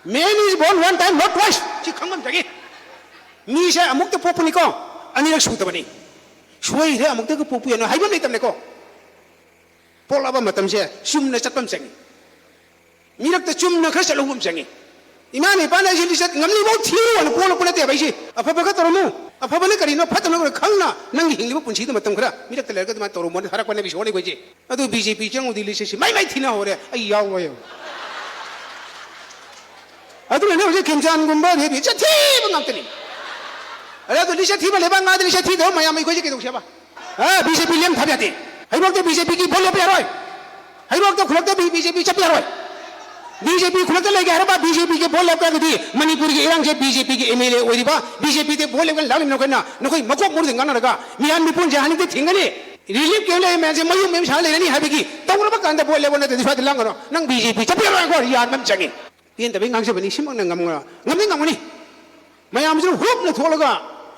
"Man is born one time, not twice" ꯁꯤ ꯈꯪꯕ ꯑꯃ ꯆꯪꯉꯤ꯫ ꯃꯤꯁꯦ ꯑꯃꯨꯛꯇ ꯄꯣꯛꯄꯅꯤꯀꯣ, ꯑꯅꯤꯔꯛ ꯁꯨꯗꯕꯅꯤ꯫ ꯁꯣꯏꯔꯦ, ꯑꯃꯨꯛꯇꯒ ꯄꯣꯛꯄ ꯌꯥꯅꯣ ꯍꯥꯏꯕ ꯑꯃ ꯂꯩꯇꯕꯅꯤꯀꯣ꯫ ꯄꯣꯛꯂꯛꯑꯕ ꯃꯇꯝꯁꯦ ꯆꯨꯝꯅ ꯆꯠꯄ ꯑꯃ ꯆꯪꯉꯤ꯫ ꯃꯤꯔꯛꯇ ꯆꯨꯝꯅ ꯈꯔ ꯆꯠꯍꯧꯕ ꯑꯃ ꯆꯪꯉꯤ꯫ ꯏꯃꯥꯅ ꯏꯄꯥꯅ ꯑꯩꯁꯦ ꯂꯤꯆꯠ ꯉꯝꯂꯤꯐꯥꯎ ꯊꯤꯔꯨ ꯍꯥꯏꯅ ꯄꯣꯛꯂꯛꯄ ꯅꯠꯇꯦꯕ ꯑꯩꯁꯦ꯫ ꯑꯐꯕ ꯈꯔ ꯇꯧꯔꯝꯃꯨ, ꯑꯐꯕꯅ ꯀꯔꯤꯅꯣ, ꯐꯠꯇꯕꯅ ꯀꯔꯤꯅꯣ ꯈꯪꯅ ꯅꯪꯒꯤ ꯍꯤꯡꯂꯤꯕ ꯄꯨꯟꯁꯤꯗ ꯃꯇꯝ ꯈꯔ ꯃꯤꯔꯛꯇ ꯂꯩꯔꯒ ꯑꯗꯨꯃꯥꯏꯅ ꯇꯧꯔꯝꯃꯣꯅ ꯊꯥꯔꯛꯄꯅꯦꯕ ꯏꯁꯣꯔꯅ ꯑꯩꯈꯣꯏꯁꯦ꯫ ꯑꯗꯨ ꯕꯤ ꯖꯦ ꯄꯤ ꯆꯪꯉꯨꯗꯤ ꯂꯤꯆꯠꯁꯤ ꯃꯥꯏ ꯃꯥꯏ ꯊꯤꯅ ꯍꯧꯔꯦ, ꯑꯩ ꯌꯥꯎꯔꯣꯏ꯫ ꯑꯗꯨꯅꯅꯦ ꯍꯧꯖꯤꯛ ꯈꯦꯝꯆꯥꯟꯒꯨꯝꯕ ꯔꯦꯞ ꯂꯤꯆꯠ ꯊꯤꯕ ꯉꯥꯛꯇꯅꯤ꯫ ꯑꯗ ꯑꯗꯨ ꯂꯤꯆꯠ ꯊꯤꯕ ꯂꯩꯕꯥꯛ ꯉꯥꯗ ꯂꯤꯆꯠ ꯊꯤꯗꯕ ꯃꯌꯥꯝ ꯑꯩꯈꯣꯏꯁꯦ ꯀꯩꯗꯧꯁꯦꯕ? ꯑ, ꯕꯤ ꯖꯦ ꯄꯤ ꯂꯦꯝ ꯊꯥꯕ ꯌꯥꯗꯦ꯫ ꯍꯩꯔꯣꯛꯇ ꯕꯤ ꯖꯦ ꯄꯤꯒꯤ ꯚꯣꯠ ꯂꯦꯞꯄ ꯌꯥꯔꯣꯏ꯫ ꯍꯩꯔꯣꯛꯇ ꯈꯨꯜꯂꯛꯇ ꯕꯤ ꯖꯦ ꯄꯤ ꯆꯠꯄ ꯌꯥꯔꯣꯏ꯫ ꯕꯤ ꯖꯦ ꯄꯤ ꯈꯨꯜꯂꯛꯇ ꯂꯩꯒꯦ ꯍꯥꯏꯔꯕ ꯕꯤ ꯖꯦ ꯄꯤꯒꯤ ꯚꯣꯠ ꯂꯦꯞꯄ ꯌꯥꯔꯒꯗꯤ ꯃꯅꯤꯄꯨꯔꯒꯤ ꯏꯔꯥꯡꯁꯦ ꯕꯤ ꯖꯦ ꯄꯤꯒꯤ ꯑꯦꯝ ꯑꯦꯜ ꯑꯦ ꯑꯣꯏꯔꯤꯕ ꯕꯤ ꯖꯦ ꯄꯤꯗ ꯚꯣꯠ ꯂꯦꯞꯀꯅ ꯂꯥꯛꯂꯤꯕ ꯅꯈꯣꯏꯅ ꯅꯈꯣꯏ ꯃꯀꯣꯛ ꯃꯔꯨꯗ ꯉꯥꯡꯅꯔꯒ ꯃꯤꯌꯥꯝ ꯃꯤꯄꯨꯟꯁꯦ ꯍꯥꯟꯅꯗꯤ ꯊꯤꯡꯒꯅꯤ꯫ ꯔꯤꯂꯤꯐ ꯀꯦꯝ ꯂꯩꯔꯤ ꯃꯌꯥꯝꯁꯦ ꯃꯌꯨꯝ ꯃꯌꯨꯝ ꯁꯥ ꯂꯩꯔꯅꯤ ꯍꯥꯏꯕꯒꯤ ꯇꯧꯔꯕ ꯀꯥꯟꯗ ꯚꯣꯠ ꯂꯦꯞꯄ ꯅꯠꯇ꯭ꯔꯗꯤ ꯁ꯭ꯋꯥꯏꯗ ꯂꯥꯡꯒꯅꯨ꯫ ꯅꯪ ꯕꯤ ꯖꯦ ꯄꯤ ꯆꯠꯄ ꯌꯥꯔꯣꯏ ꯍꯥꯏꯀꯣ, ꯌꯥꯟꯕ ꯑꯃ ꯆꯪꯉꯤ꯫ ꯄꯦꯟꯗꯕꯩ ꯉꯥꯡꯖꯕꯅꯤ, ꯁꯤꯃꯛꯅ ꯉꯝꯒ-, ꯉꯝꯗꯤ ꯉꯝꯒꯅꯤ꯫ ꯃꯌꯥꯝꯁꯤꯅ ꯍꯨꯞꯅ ꯊꯣꯛꯂꯒ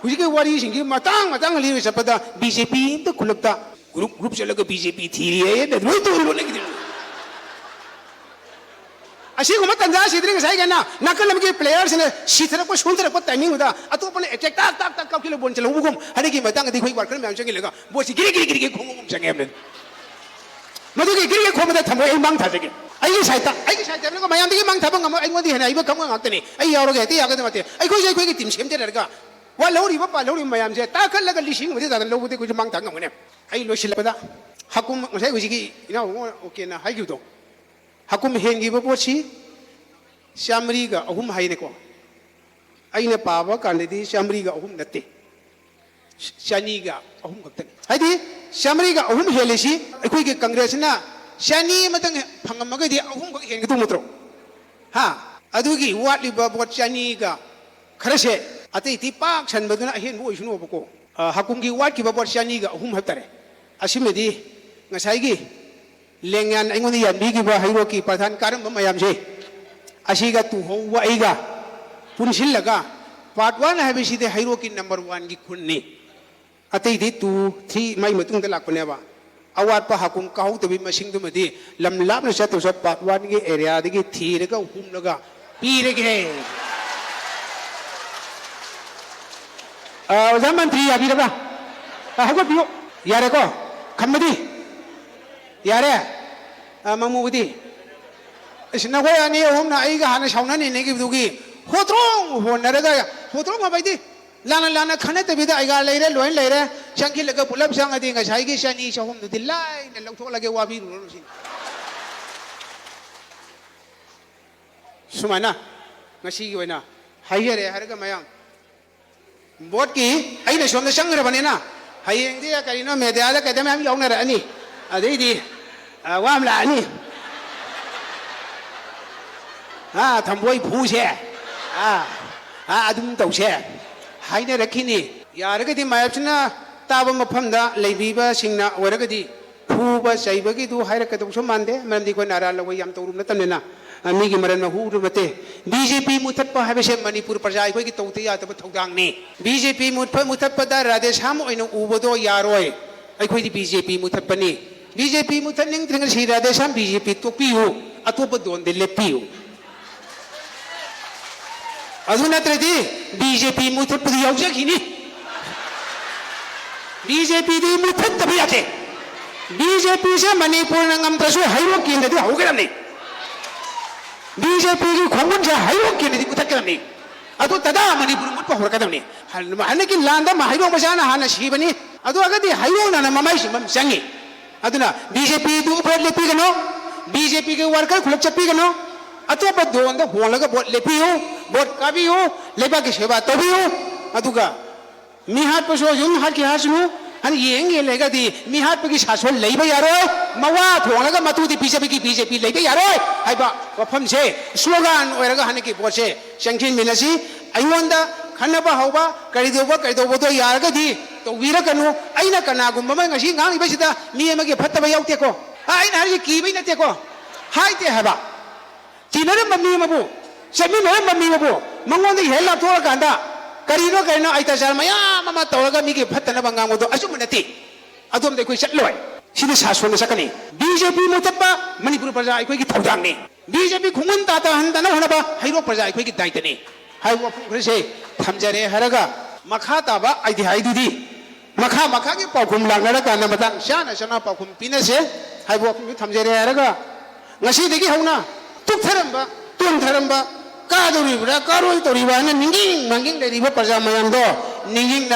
ꯍꯧꯖꯤꯛꯀꯤ ꯋꯥꯔꯤꯁꯤꯡꯁꯤ ꯃꯇꯥꯡ ꯃꯇꯥꯡ ꯂꯤꯔꯒ ꯆꯠꯄꯗ ꯕꯤ ꯖꯦ ꯄꯤ ꯑꯝꯇ ꯈꯨꯜꯂꯛꯇ ꯒ꯭ꯔꯨꯞ ꯒ꯭ꯔꯨꯞ ꯆꯠꯂꯒ ꯕꯤ ꯖꯦ ꯄꯤ ꯊꯤꯔꯤ ꯍꯥꯏꯌꯦ, ꯂꯣꯏ ꯇꯧꯔꯤ ꯂꯣꯠꯅꯈꯤꯗꯣꯏꯅꯤ꯫ ꯑꯁꯤꯒꯨꯝꯕ ꯇꯟꯖꯥꯁꯤꯗꯅ ꯉꯁꯥꯏꯒꯤ ꯑꯩꯅ ꯅꯥꯀꯜ ꯑꯃꯒꯤ ꯄ꯭ꯂꯦꯌꯔꯁꯤꯅ ꯁꯤꯊꯔꯛꯄ ꯁꯣꯟꯊꯔꯛꯄ ꯇꯥꯏꯃꯤꯡꯗꯨꯗ ꯑꯇꯣꯞꯄꯅ ꯑꯦꯇꯦꯛ ꯇꯥꯛ ꯇꯥꯛ ꯇꯥꯛ ꯀꯥꯞꯈꯤꯂ ꯕꯣꯜ ꯆꯦꯜꯍꯧꯕꯒꯨꯝ, ꯑꯗꯨꯒꯤ ꯃꯇꯥꯡꯗꯗꯤ ꯑꯩꯈꯣꯏ ꯋꯥꯔꯀꯔ ꯃꯌꯥꯝ ꯆꯪꯁꯤꯜꯂꯒ ꯕꯣꯜꯁꯤ ꯒꯤꯔꯤ ꯒꯤꯔꯤ ꯒꯤꯔꯤ ꯒꯤꯔꯤ ꯈꯣꯡꯕꯒꯨꯝ ꯆꯪꯉꯦ ꯍꯥꯏꯕꯅꯤ꯫ ꯃꯗꯨꯒꯤ ꯒꯤꯔꯤ ꯒꯤꯔꯤ ꯈꯣꯡꯕꯗ ꯊꯝꯃꯣꯏ ꯑꯩ ꯃꯥꯡ ꯊꯥꯖꯒꯦ꯫ ꯑꯩꯒꯤ ꯁꯥꯏꯠꯇ, ꯑꯩꯒꯤ ꯁꯥꯏꯠꯇ ꯍꯥꯏꯕꯅꯤꯀꯣ, ꯃꯌꯥꯝꯗꯒꯤ ꯃꯥꯡ ꯊꯥꯕ ꯉꯝꯃꯣꯏ, ꯑꯩꯉꯣꯟꯗꯒꯤ ꯍꯦꯟꯅ ꯍꯩꯕ ꯈꯪꯕ ꯉꯥꯛꯇꯅꯤ꯫ ꯑꯩ ꯌꯥꯎꯔꯒ ꯍꯦꯛꯇ ꯌꯥꯒꯗꯕ ꯅꯠꯇꯦ꯫ ꯑꯩꯈꯣꯏꯁꯦ ꯑꯩꯈꯣꯏꯒꯤ ꯇꯤꯝ ꯁꯦꯝꯖꯔꯒ ꯋꯥꯠꯍꯧꯔꯤꯕ ꯄꯥꯜꯍꯧꯔꯤꯕ ꯃꯌꯥꯝꯁꯦ ꯇꯥꯈꯠꯂꯒ ꯂꯤꯁꯤꯡ ꯑꯃꯗꯤ ꯇꯥꯗꯅ ꯂꯧꯕꯗꯤ ꯑꯩꯈꯣꯏꯁꯨ ꯃꯥꯡ ꯊꯥ ꯉꯝꯒꯅꯦꯕ꯫ ꯑꯩ ꯂꯣꯏꯁꯤꯜꯂꯛꯄꯗ ꯍꯀꯨꯝ, ꯉꯁꯥꯏ ꯍꯧꯖꯤꯛꯀꯤ ꯏꯅꯥꯎ ꯑꯣꯀꯦꯅ ꯍꯥꯏꯈꯤꯕꯗꯣ, ꯍꯀꯨꯝ ꯍꯦꯟꯈꯤꯕ ꯄꯣꯠꯁꯤ ꯆꯥꯃꯔꯤꯒ ꯑꯍꯨꯝ ꯍꯥꯏꯅꯦꯀꯣ꯫ ꯑꯩꯅ ꯄꯥꯕ ꯀꯥꯟꯗꯗꯤ ꯆꯥꯃꯔꯤꯒ ꯑꯍꯨꯝ ꯅꯠꯇꯦ, ꯆꯅꯤꯒ ꯑꯍꯨꯝ ꯈꯛꯇꯅꯤ꯫ ꯍꯥꯏꯗꯤ ꯆꯥꯃꯔꯤꯒ ꯑꯍꯨꯝ ꯍꯦꯜꯂꯤꯁꯤ ꯑꯩꯈꯣꯏꯒꯤ ꯀꯪꯒ꯭ꯔꯦꯁꯅ ꯆꯅꯤ ꯑꯃꯇꯪ ꯐꯪꯉꯝꯃꯒꯗꯤ ꯑꯍꯨꯝꯈꯛ ꯍꯦꯟꯒꯗꯧ ꯅꯠꯇ꯭ꯔꯣ? ꯍꯥ? ꯑꯗꯨꯒꯤ ꯋꯥꯠꯂꯤꯕ ꯚꯣꯠ ꯆꯅꯤꯒ ꯈꯔꯁꯦ ꯑꯇꯩꯗꯤ ꯄꯥꯛ ꯁꯟꯕꯗꯨꯅ ꯑꯍꯦꯟꯕ ꯑꯣꯏꯁꯅꯨꯕꯀꯣ꯫ ꯑ, ꯍꯀꯨꯝꯒꯤ ꯋꯥꯠꯈꯤꯕ ꯚꯣꯠ ꯆꯅꯤꯒ ꯑꯍꯨꯝ ꯍꯥꯏꯕ ꯇꯥꯔꯦ꯫ ꯑꯁꯤꯃꯗꯤ ꯉꯁꯥꯏꯒꯤ ꯂꯦꯡꯌꯥꯟ ꯑꯩꯉꯣꯟꯗ ꯌꯥꯟꯕꯤꯈꯤꯕ ꯍꯩꯔꯣꯛꯀꯤ ꯄ꯭ꯔꯙꯥꯟ ꯀꯥꯔꯝꯕ ꯃꯌꯥꯝꯁꯦ ꯑꯁꯤꯒ ꯇꯨꯍꯧꯕ ꯑꯩꯒ ꯄꯨꯟꯁꯤꯜꯂꯒ ꯄꯥꯔꯠ ꯋꯥꯟ ꯍꯥꯏꯕꯁꯤꯗꯤ ꯍꯩꯔꯣꯛꯀꯤ ꯅꯝꯕꯔ ꯋꯥꯟꯒꯤ ꯈꯨꯟꯅꯤ꯫ ꯑꯇꯩꯗꯤ ꯇꯨ, ꯊ꯭ꯔꯤ ꯃꯥꯏ ꯃꯇꯨꯡꯗ ꯂꯥꯛꯄꯅꯦꯕ꯫ ꯑꯋꯥꯠꯄ ꯍꯥꯀꯨꯝ ꯀꯥꯍꯧꯗꯕꯒꯤ ꯃꯁꯤꯡꯗꯨꯃꯗꯤ ꯂꯝ ꯂꯥꯞꯅ ꯆꯠꯇ꯭ꯔꯁꯨ ꯄꯥꯔꯠ ꯋꯥꯟꯒꯤ ꯑꯦꯔꯤꯌꯥꯗꯒꯤ ꯊꯤꯔꯒ ꯍꯨꯝꯂꯒ ꯄꯤꯔꯒꯦ꯫ ꯑ, ꯑꯣꯖꯥ ꯃꯟꯇ꯭ꯔꯤ ꯌꯥꯕꯤꯔꯕ꯭ꯔꯥ? ꯑ, ꯍꯧꯒꯠꯄꯤꯌꯨ꯫ ꯌꯥꯔꯦꯀꯣ? ꯈꯝꯕꯗꯤ? ꯌꯥꯔꯦ? ꯑ, ꯃꯃꯨꯕꯨꯗꯤ? ꯑꯁ, ꯅꯈꯣꯏ ꯑꯅꯤ ꯑꯍꯨꯝꯅ ꯑꯩꯒ ꯍꯥꯟꯅ ꯁꯥꯎꯅ ꯅꯩꯅꯈꯤꯕꯗꯨꯒꯤ ꯍꯣꯇ꯭ꯔꯣꯡ ꯍꯣꯟꯅꯔꯒ, ꯍꯣꯇ꯭ꯔꯣꯡ ꯍꯥꯏꯕ ꯍꯥꯏꯗꯤ ꯂꯥꯟꯅ ꯂꯥꯟꯅ ꯈꯟꯅꯗꯕꯤꯗ ꯑꯩꯒ ꯂꯩꯔꯦ, ꯂꯣꯏꯅ ꯂꯩꯔꯦ, ꯆꯪꯁꯤꯜꯂꯒ ꯄꯨꯂꯞ ꯆꯪꯉꯗꯤ ꯉꯁꯥꯏꯒꯤ ꯆꯅꯤ ꯆꯍꯨꯝꯗꯨꯗꯤ ꯂꯥꯏꯅ ꯂꯧꯊꯣꯛꯂꯒꯦ, ꯋꯥꯕꯤꯔꯨꯔꯅꯨ ꯁꯤꯅꯤ꯫ ꯁꯨꯃꯥꯏꯅ ꯉꯁꯤꯒꯤ ꯑꯣꯏꯅ ꯍꯥꯏꯖꯔꯦ ꯍꯥꯏꯔꯒ ꯃꯌꯥꯝ ꯚꯣꯠꯀꯤ ꯑꯩꯅ ꯁꯣꯝꯗ ꯆꯪꯈ꯭ꯔꯕꯅꯤꯅ ꯍꯌꯦꯡꯗꯤ ꯀꯔꯤꯅꯣ ꯃꯦꯗꯤꯌꯥꯗ ꯀꯩꯗ ꯃꯌꯥꯝ ꯌꯥꯎꯅꯔꯛꯑꯅꯤ, ꯑꯗꯩꯗꯤ, ꯑ, ꯋꯥ ꯑꯃ ꯂꯥꯛꯑꯅꯤ꯫ ꯑ, ꯊꯝꯕꯣꯏ ꯐꯨꯁꯦ, ꯑ, ꯑ, ꯑꯗꯨꯝ ꯇꯧꯁꯦ ꯍꯥꯏꯅꯔꯛꯈꯤꯅꯤ꯫ ꯌꯥꯔꯒꯗꯤ ꯃꯌꯥꯝꯁꯤꯅ ꯇꯥꯕ ꯃꯐꯝꯗ ꯂꯩꯕꯤꯕꯁꯤꯡꯅ ꯑꯣꯏꯔꯒꯗꯤ ꯐꯨꯕ ꯆꯩꯕꯒꯤꯗꯨ ꯍꯥꯏꯔꯛꯀꯗꯧꯁꯨ ꯃꯥꯟꯗꯦ, ꯃꯔꯝꯗꯤ ꯑꯩꯈꯣꯏ ꯅꯥꯔꯥ ꯂꯧꯕ ꯌꯥꯝ ꯇꯧꯔꯨꯕ ꯅꯠꯇꯕꯅꯤꯅ꯫ ꯑ, ꯃꯤꯒꯤ ꯃꯔꯟ ꯃꯍꯨ ꯎꯔꯨꯕ ꯅꯠꯇꯦ꯫ ꯕꯤ ꯖꯦ ꯄꯤ ꯃꯨꯊꯠꯄ ꯍꯥꯏꯕꯁꯦ ꯃꯅꯤꯄꯨꯔ ꯄ꯭ꯔꯖꯥ ꯑꯩꯈꯣꯏꯒꯤ ꯇꯧꯗ ꯌꯥꯗꯕ ꯊꯧꯗꯥꯡꯅꯤ꯫ ꯕꯤ ꯖꯦ ꯄꯤ ꯃꯨꯠꯄ-, ꯃꯨꯊꯠꯄꯗ ꯔꯥꯙꯦꯁ꯭ꯌꯥꯝ ꯑꯣꯏꯅ ꯎꯕꯗꯣ ꯌꯥꯔꯣꯏ꯫ ꯑꯩꯈꯣꯏꯗꯤ ꯕꯤ ꯖꯦ ꯄꯤ ꯃꯨꯊꯠꯄꯅꯤ꯫ ꯕꯤ ꯖꯦ ꯄꯤ ꯃꯨꯊꯠꯅꯤꯡꯗ꯭ꯔꯒ ꯁꯤ ꯔꯥꯙꯦꯁ꯭ꯌꯥꯝ ꯕꯤ ꯖꯦ ꯄꯤ ꯇꯣꯛꯄꯤꯌꯨ, ꯑꯇꯣꯞꯄ ꯗꯣꯟꯗ ꯂꯦꯞꯄꯤꯌꯨ꯫ ꯑꯗꯨ ꯅꯠꯇ꯭ꯔꯗꯤ ꯕꯤ ꯖꯦ ꯄꯤ ꯃꯨꯊꯠꯄꯗꯤ ꯌꯥꯎꯖꯈꯤꯅꯤ꯫ ꯕꯤ ꯖꯦ ꯄꯤꯗꯤ ꯃꯨꯊꯠꯇꯕ ꯌꯥꯗꯦ꯫ ꯕꯤ ꯖꯦ ꯄꯤꯁꯦ ꯃꯅꯤꯄꯨꯔꯅ ꯉꯝꯗ꯭ꯔꯁꯨ ꯍꯩꯔꯣꯛ ꯀꯦꯟꯗ꯭ꯔꯗꯤ ꯍꯧꯒꯗꯕꯅꯤ꯫ ꯕꯤ ꯖꯦ ꯄꯤꯒꯤ ꯈꯣꯡꯒꯨꯟꯁꯦ ꯍꯩꯔꯣꯛ ꯀꯦꯟꯗ꯭ꯔꯗꯤ ꯃꯨꯊꯠꯀꯗꯕꯅꯤ꯫ ꯑꯗꯨ ꯇꯗꯥ ꯃꯅꯤꯄꯨꯔ ꯃꯨꯠꯄ ꯍꯧꯔꯛꯀꯗꯕꯅꯤ꯫ ꯍꯟ-, ꯍꯟꯗꯛꯀꯤ ꯂꯥꯟꯗ ꯃ-, ꯍꯩꯔꯣꯛ ꯃꯆꯥꯅ ꯍꯥꯟꯅ ꯁꯤꯕꯅꯤ꯫ ꯑꯗꯨ ꯑꯣꯏꯔꯒꯗꯤ ꯍꯩꯔꯣꯛꯅꯅ ꯃꯃꯩ ꯆꯤꯡꯕ ꯑꯃ ꯆꯪꯉꯤ꯫ ꯑꯗꯨꯅ ꯕꯤ ꯖꯦ ꯄꯤꯗꯨ ꯚꯣꯠ ꯂꯦꯞꯄꯤꯒꯅꯨ, ꯕꯤ ꯖꯦ ꯄꯤꯒꯤ ꯋꯥꯔꯀꯔ ꯈꯨꯂꯛ ꯆꯠꯄꯤꯒꯅꯨ, ꯑꯇꯣꯞꯄ ꯗꯣꯟꯗ ꯍꯣꯡꯂꯒ ꯚꯣꯠ ꯂꯦꯞꯄꯤꯌꯨ, ꯚꯣꯠ ꯀꯥꯕꯤꯌꯨ, ꯂꯩꯕꯥꯛꯀꯤ ꯁꯦꯕꯥ ꯇꯧꯕꯤꯌꯨ꯫ ꯑꯗꯨꯒ ꯃꯤ ꯍꯥꯠꯄꯁꯨ ꯑꯗꯨꯝ ꯍꯥꯠꯈꯤ ꯍꯥꯠꯁꯅꯨ, ꯍꯥꯏꯅ ꯌꯦꯡ ꯌꯦꯡ ꯂꯩꯔꯒꯗꯤ ꯃꯤ ꯍꯥꯠꯄꯒꯤ ꯁꯥꯁꯣꯟ ꯂꯩꯕ ꯌꯥꯔꯣꯏ, ꯃꯋꯥ ꯊꯣꯡꯂꯒ ꯃꯇꯨꯗꯤ ꯄꯤꯖꯕꯒꯤ ꯕꯤ ꯖꯦ ꯄꯤ ꯂꯩꯕ ꯌꯥꯔꯣꯏ ꯍꯥꯏꯕ ꯋꯥꯐꯝꯁꯦ ꯁ꯭ꯂꯣꯒꯥꯟ ꯑꯣꯏꯔꯒ ꯍꯟꯗꯛꯀꯤ ꯚꯣꯠꯁꯦ ꯆꯪꯁꯤꯟꯃꯤꯟꯅꯁꯤ꯫ ꯑꯩꯉꯣꯟꯗ ꯈꯟꯅꯕ ꯍꯧꯕ, ꯀꯔꯤꯗꯧꯕ, ꯀꯔꯤꯗꯧꯕꯗꯣ ꯌꯥꯔꯒꯗꯤ ꯇꯧꯕꯤꯔꯒꯅꯨ꯫ ꯑꯩꯅ ꯀꯅꯥꯒꯨꯝꯕ ꯑꯃ ꯉꯁꯤ ꯉꯥꯡꯂꯤꯕꯁꯤꯗ ꯃꯤ ꯑꯃꯒꯤ ꯐꯠꯇꯕ ꯌꯥꯎꯗꯦꯀꯣ꯫ ꯑ, ꯑꯩꯅ ꯍꯥꯏꯔꯤꯁꯦ ꯀꯤꯕꯩ ꯅꯠꯇꯦꯀꯣ, ꯍꯥꯏꯗꯦ ꯍꯥꯏꯕ꯫ ꯇꯤꯟꯅꯔꯝꯕ ꯃꯤ ꯑꯃꯕꯨ, ꯆꯠꯃꯤꯟꯅꯔꯝꯕ ꯃꯤ ꯑꯃꯕꯨ, ꯃꯉꯣꯟꯗ ꯏꯍꯦꯜ ꯂꯥꯞꯊꯣꯛꯑꯀꯥꯟꯗ ꯀꯔꯤꯅꯣ ꯀꯔꯤꯅꯣ ꯑꯇ꯭ꯌꯥꯆꯥꯔ ꯃꯌꯥꯝ ꯑꯃ ꯇꯧꯔꯒ ꯃꯤꯒꯤ ꯐꯠꯇꯅꯕ ꯉꯥꯡꯕꯗꯣ ꯑꯆꯨꯝꯕ ꯅꯠꯇꯦ꯫ ꯑꯗꯣꯝꯗ ꯑꯩꯈꯣꯏ ꯆꯠꯂꯣꯏ꯫ ꯁꯤꯗꯤ ꯁꯥꯁꯣꯟꯗ ꯆꯠꯀꯅꯤ꯫ ꯕꯤ ꯖꯦ ꯄꯤ ꯃꯨꯊꯠꯄ ꯃꯅꯤꯄꯨꯔ ꯄ꯭ꯔꯖꯥ ꯑꯩꯈꯣꯏꯒꯤ ꯊꯧꯗꯥꯡꯅꯤ꯫ ꯕꯤ ꯖꯦ ꯄꯤ ꯈꯣꯡꯒꯨꯟ ꯇꯥ ꯇꯥꯍꯟꯗꯅꯕ ꯍꯣꯠꯅꯕ ꯍꯩꯔꯣꯛ ꯄ꯭ꯔꯖꯥ ꯑꯩꯈꯣꯏꯒꯤ ꯗꯥꯏꯇꯅꯤ ꯍꯥꯏꯕ ꯋꯥꯐꯝ ꯈꯔꯁꯦ ꯊꯝꯖꯔꯦ ꯍꯥꯏꯔꯒ, ꯃꯈꯥ ꯇꯥꯕ ꯑꯥꯏꯗꯤꯌꯥ ꯍꯥꯏꯗꯨꯗꯤ ꯃꯈꯥ ꯃꯈꯥꯒꯤ ꯄꯥꯎꯈꯨꯝ ꯂꯥꯛꯅꯔꯀꯥꯟꯗ ꯃꯇꯥꯡ ꯆꯥꯅ ꯆꯥꯅ ꯄꯥꯎꯈꯨꯝ ꯄꯤꯅꯁꯦ ꯍꯥꯏꯕ ꯋꯥꯐꯝꯗꯨ ꯊꯝꯖꯔꯦ ꯍꯥꯏꯔꯒ, ꯉꯁꯤꯗꯒꯤ ꯍꯧꯅ ꯇꯨꯞꯊꯔꯝꯕ, ꯇꯣꯟꯊꯔꯝꯕ, ꯀꯥꯗꯧꯔꯤꯕ꯭ꯔꯥ ꯀꯥꯔꯣꯏ ꯇꯧꯔꯤꯕ꯭ꯔꯥ ꯍꯥꯏꯅ ꯅꯤꯡꯒꯤꯡ ꯃꯥꯡꯒꯤꯡ ꯂꯩꯔꯤꯕ ꯄ꯭ꯔꯖꯥ ꯃꯌꯥꯝꯗꯣ ꯅꯤꯡꯒꯤꯡꯅ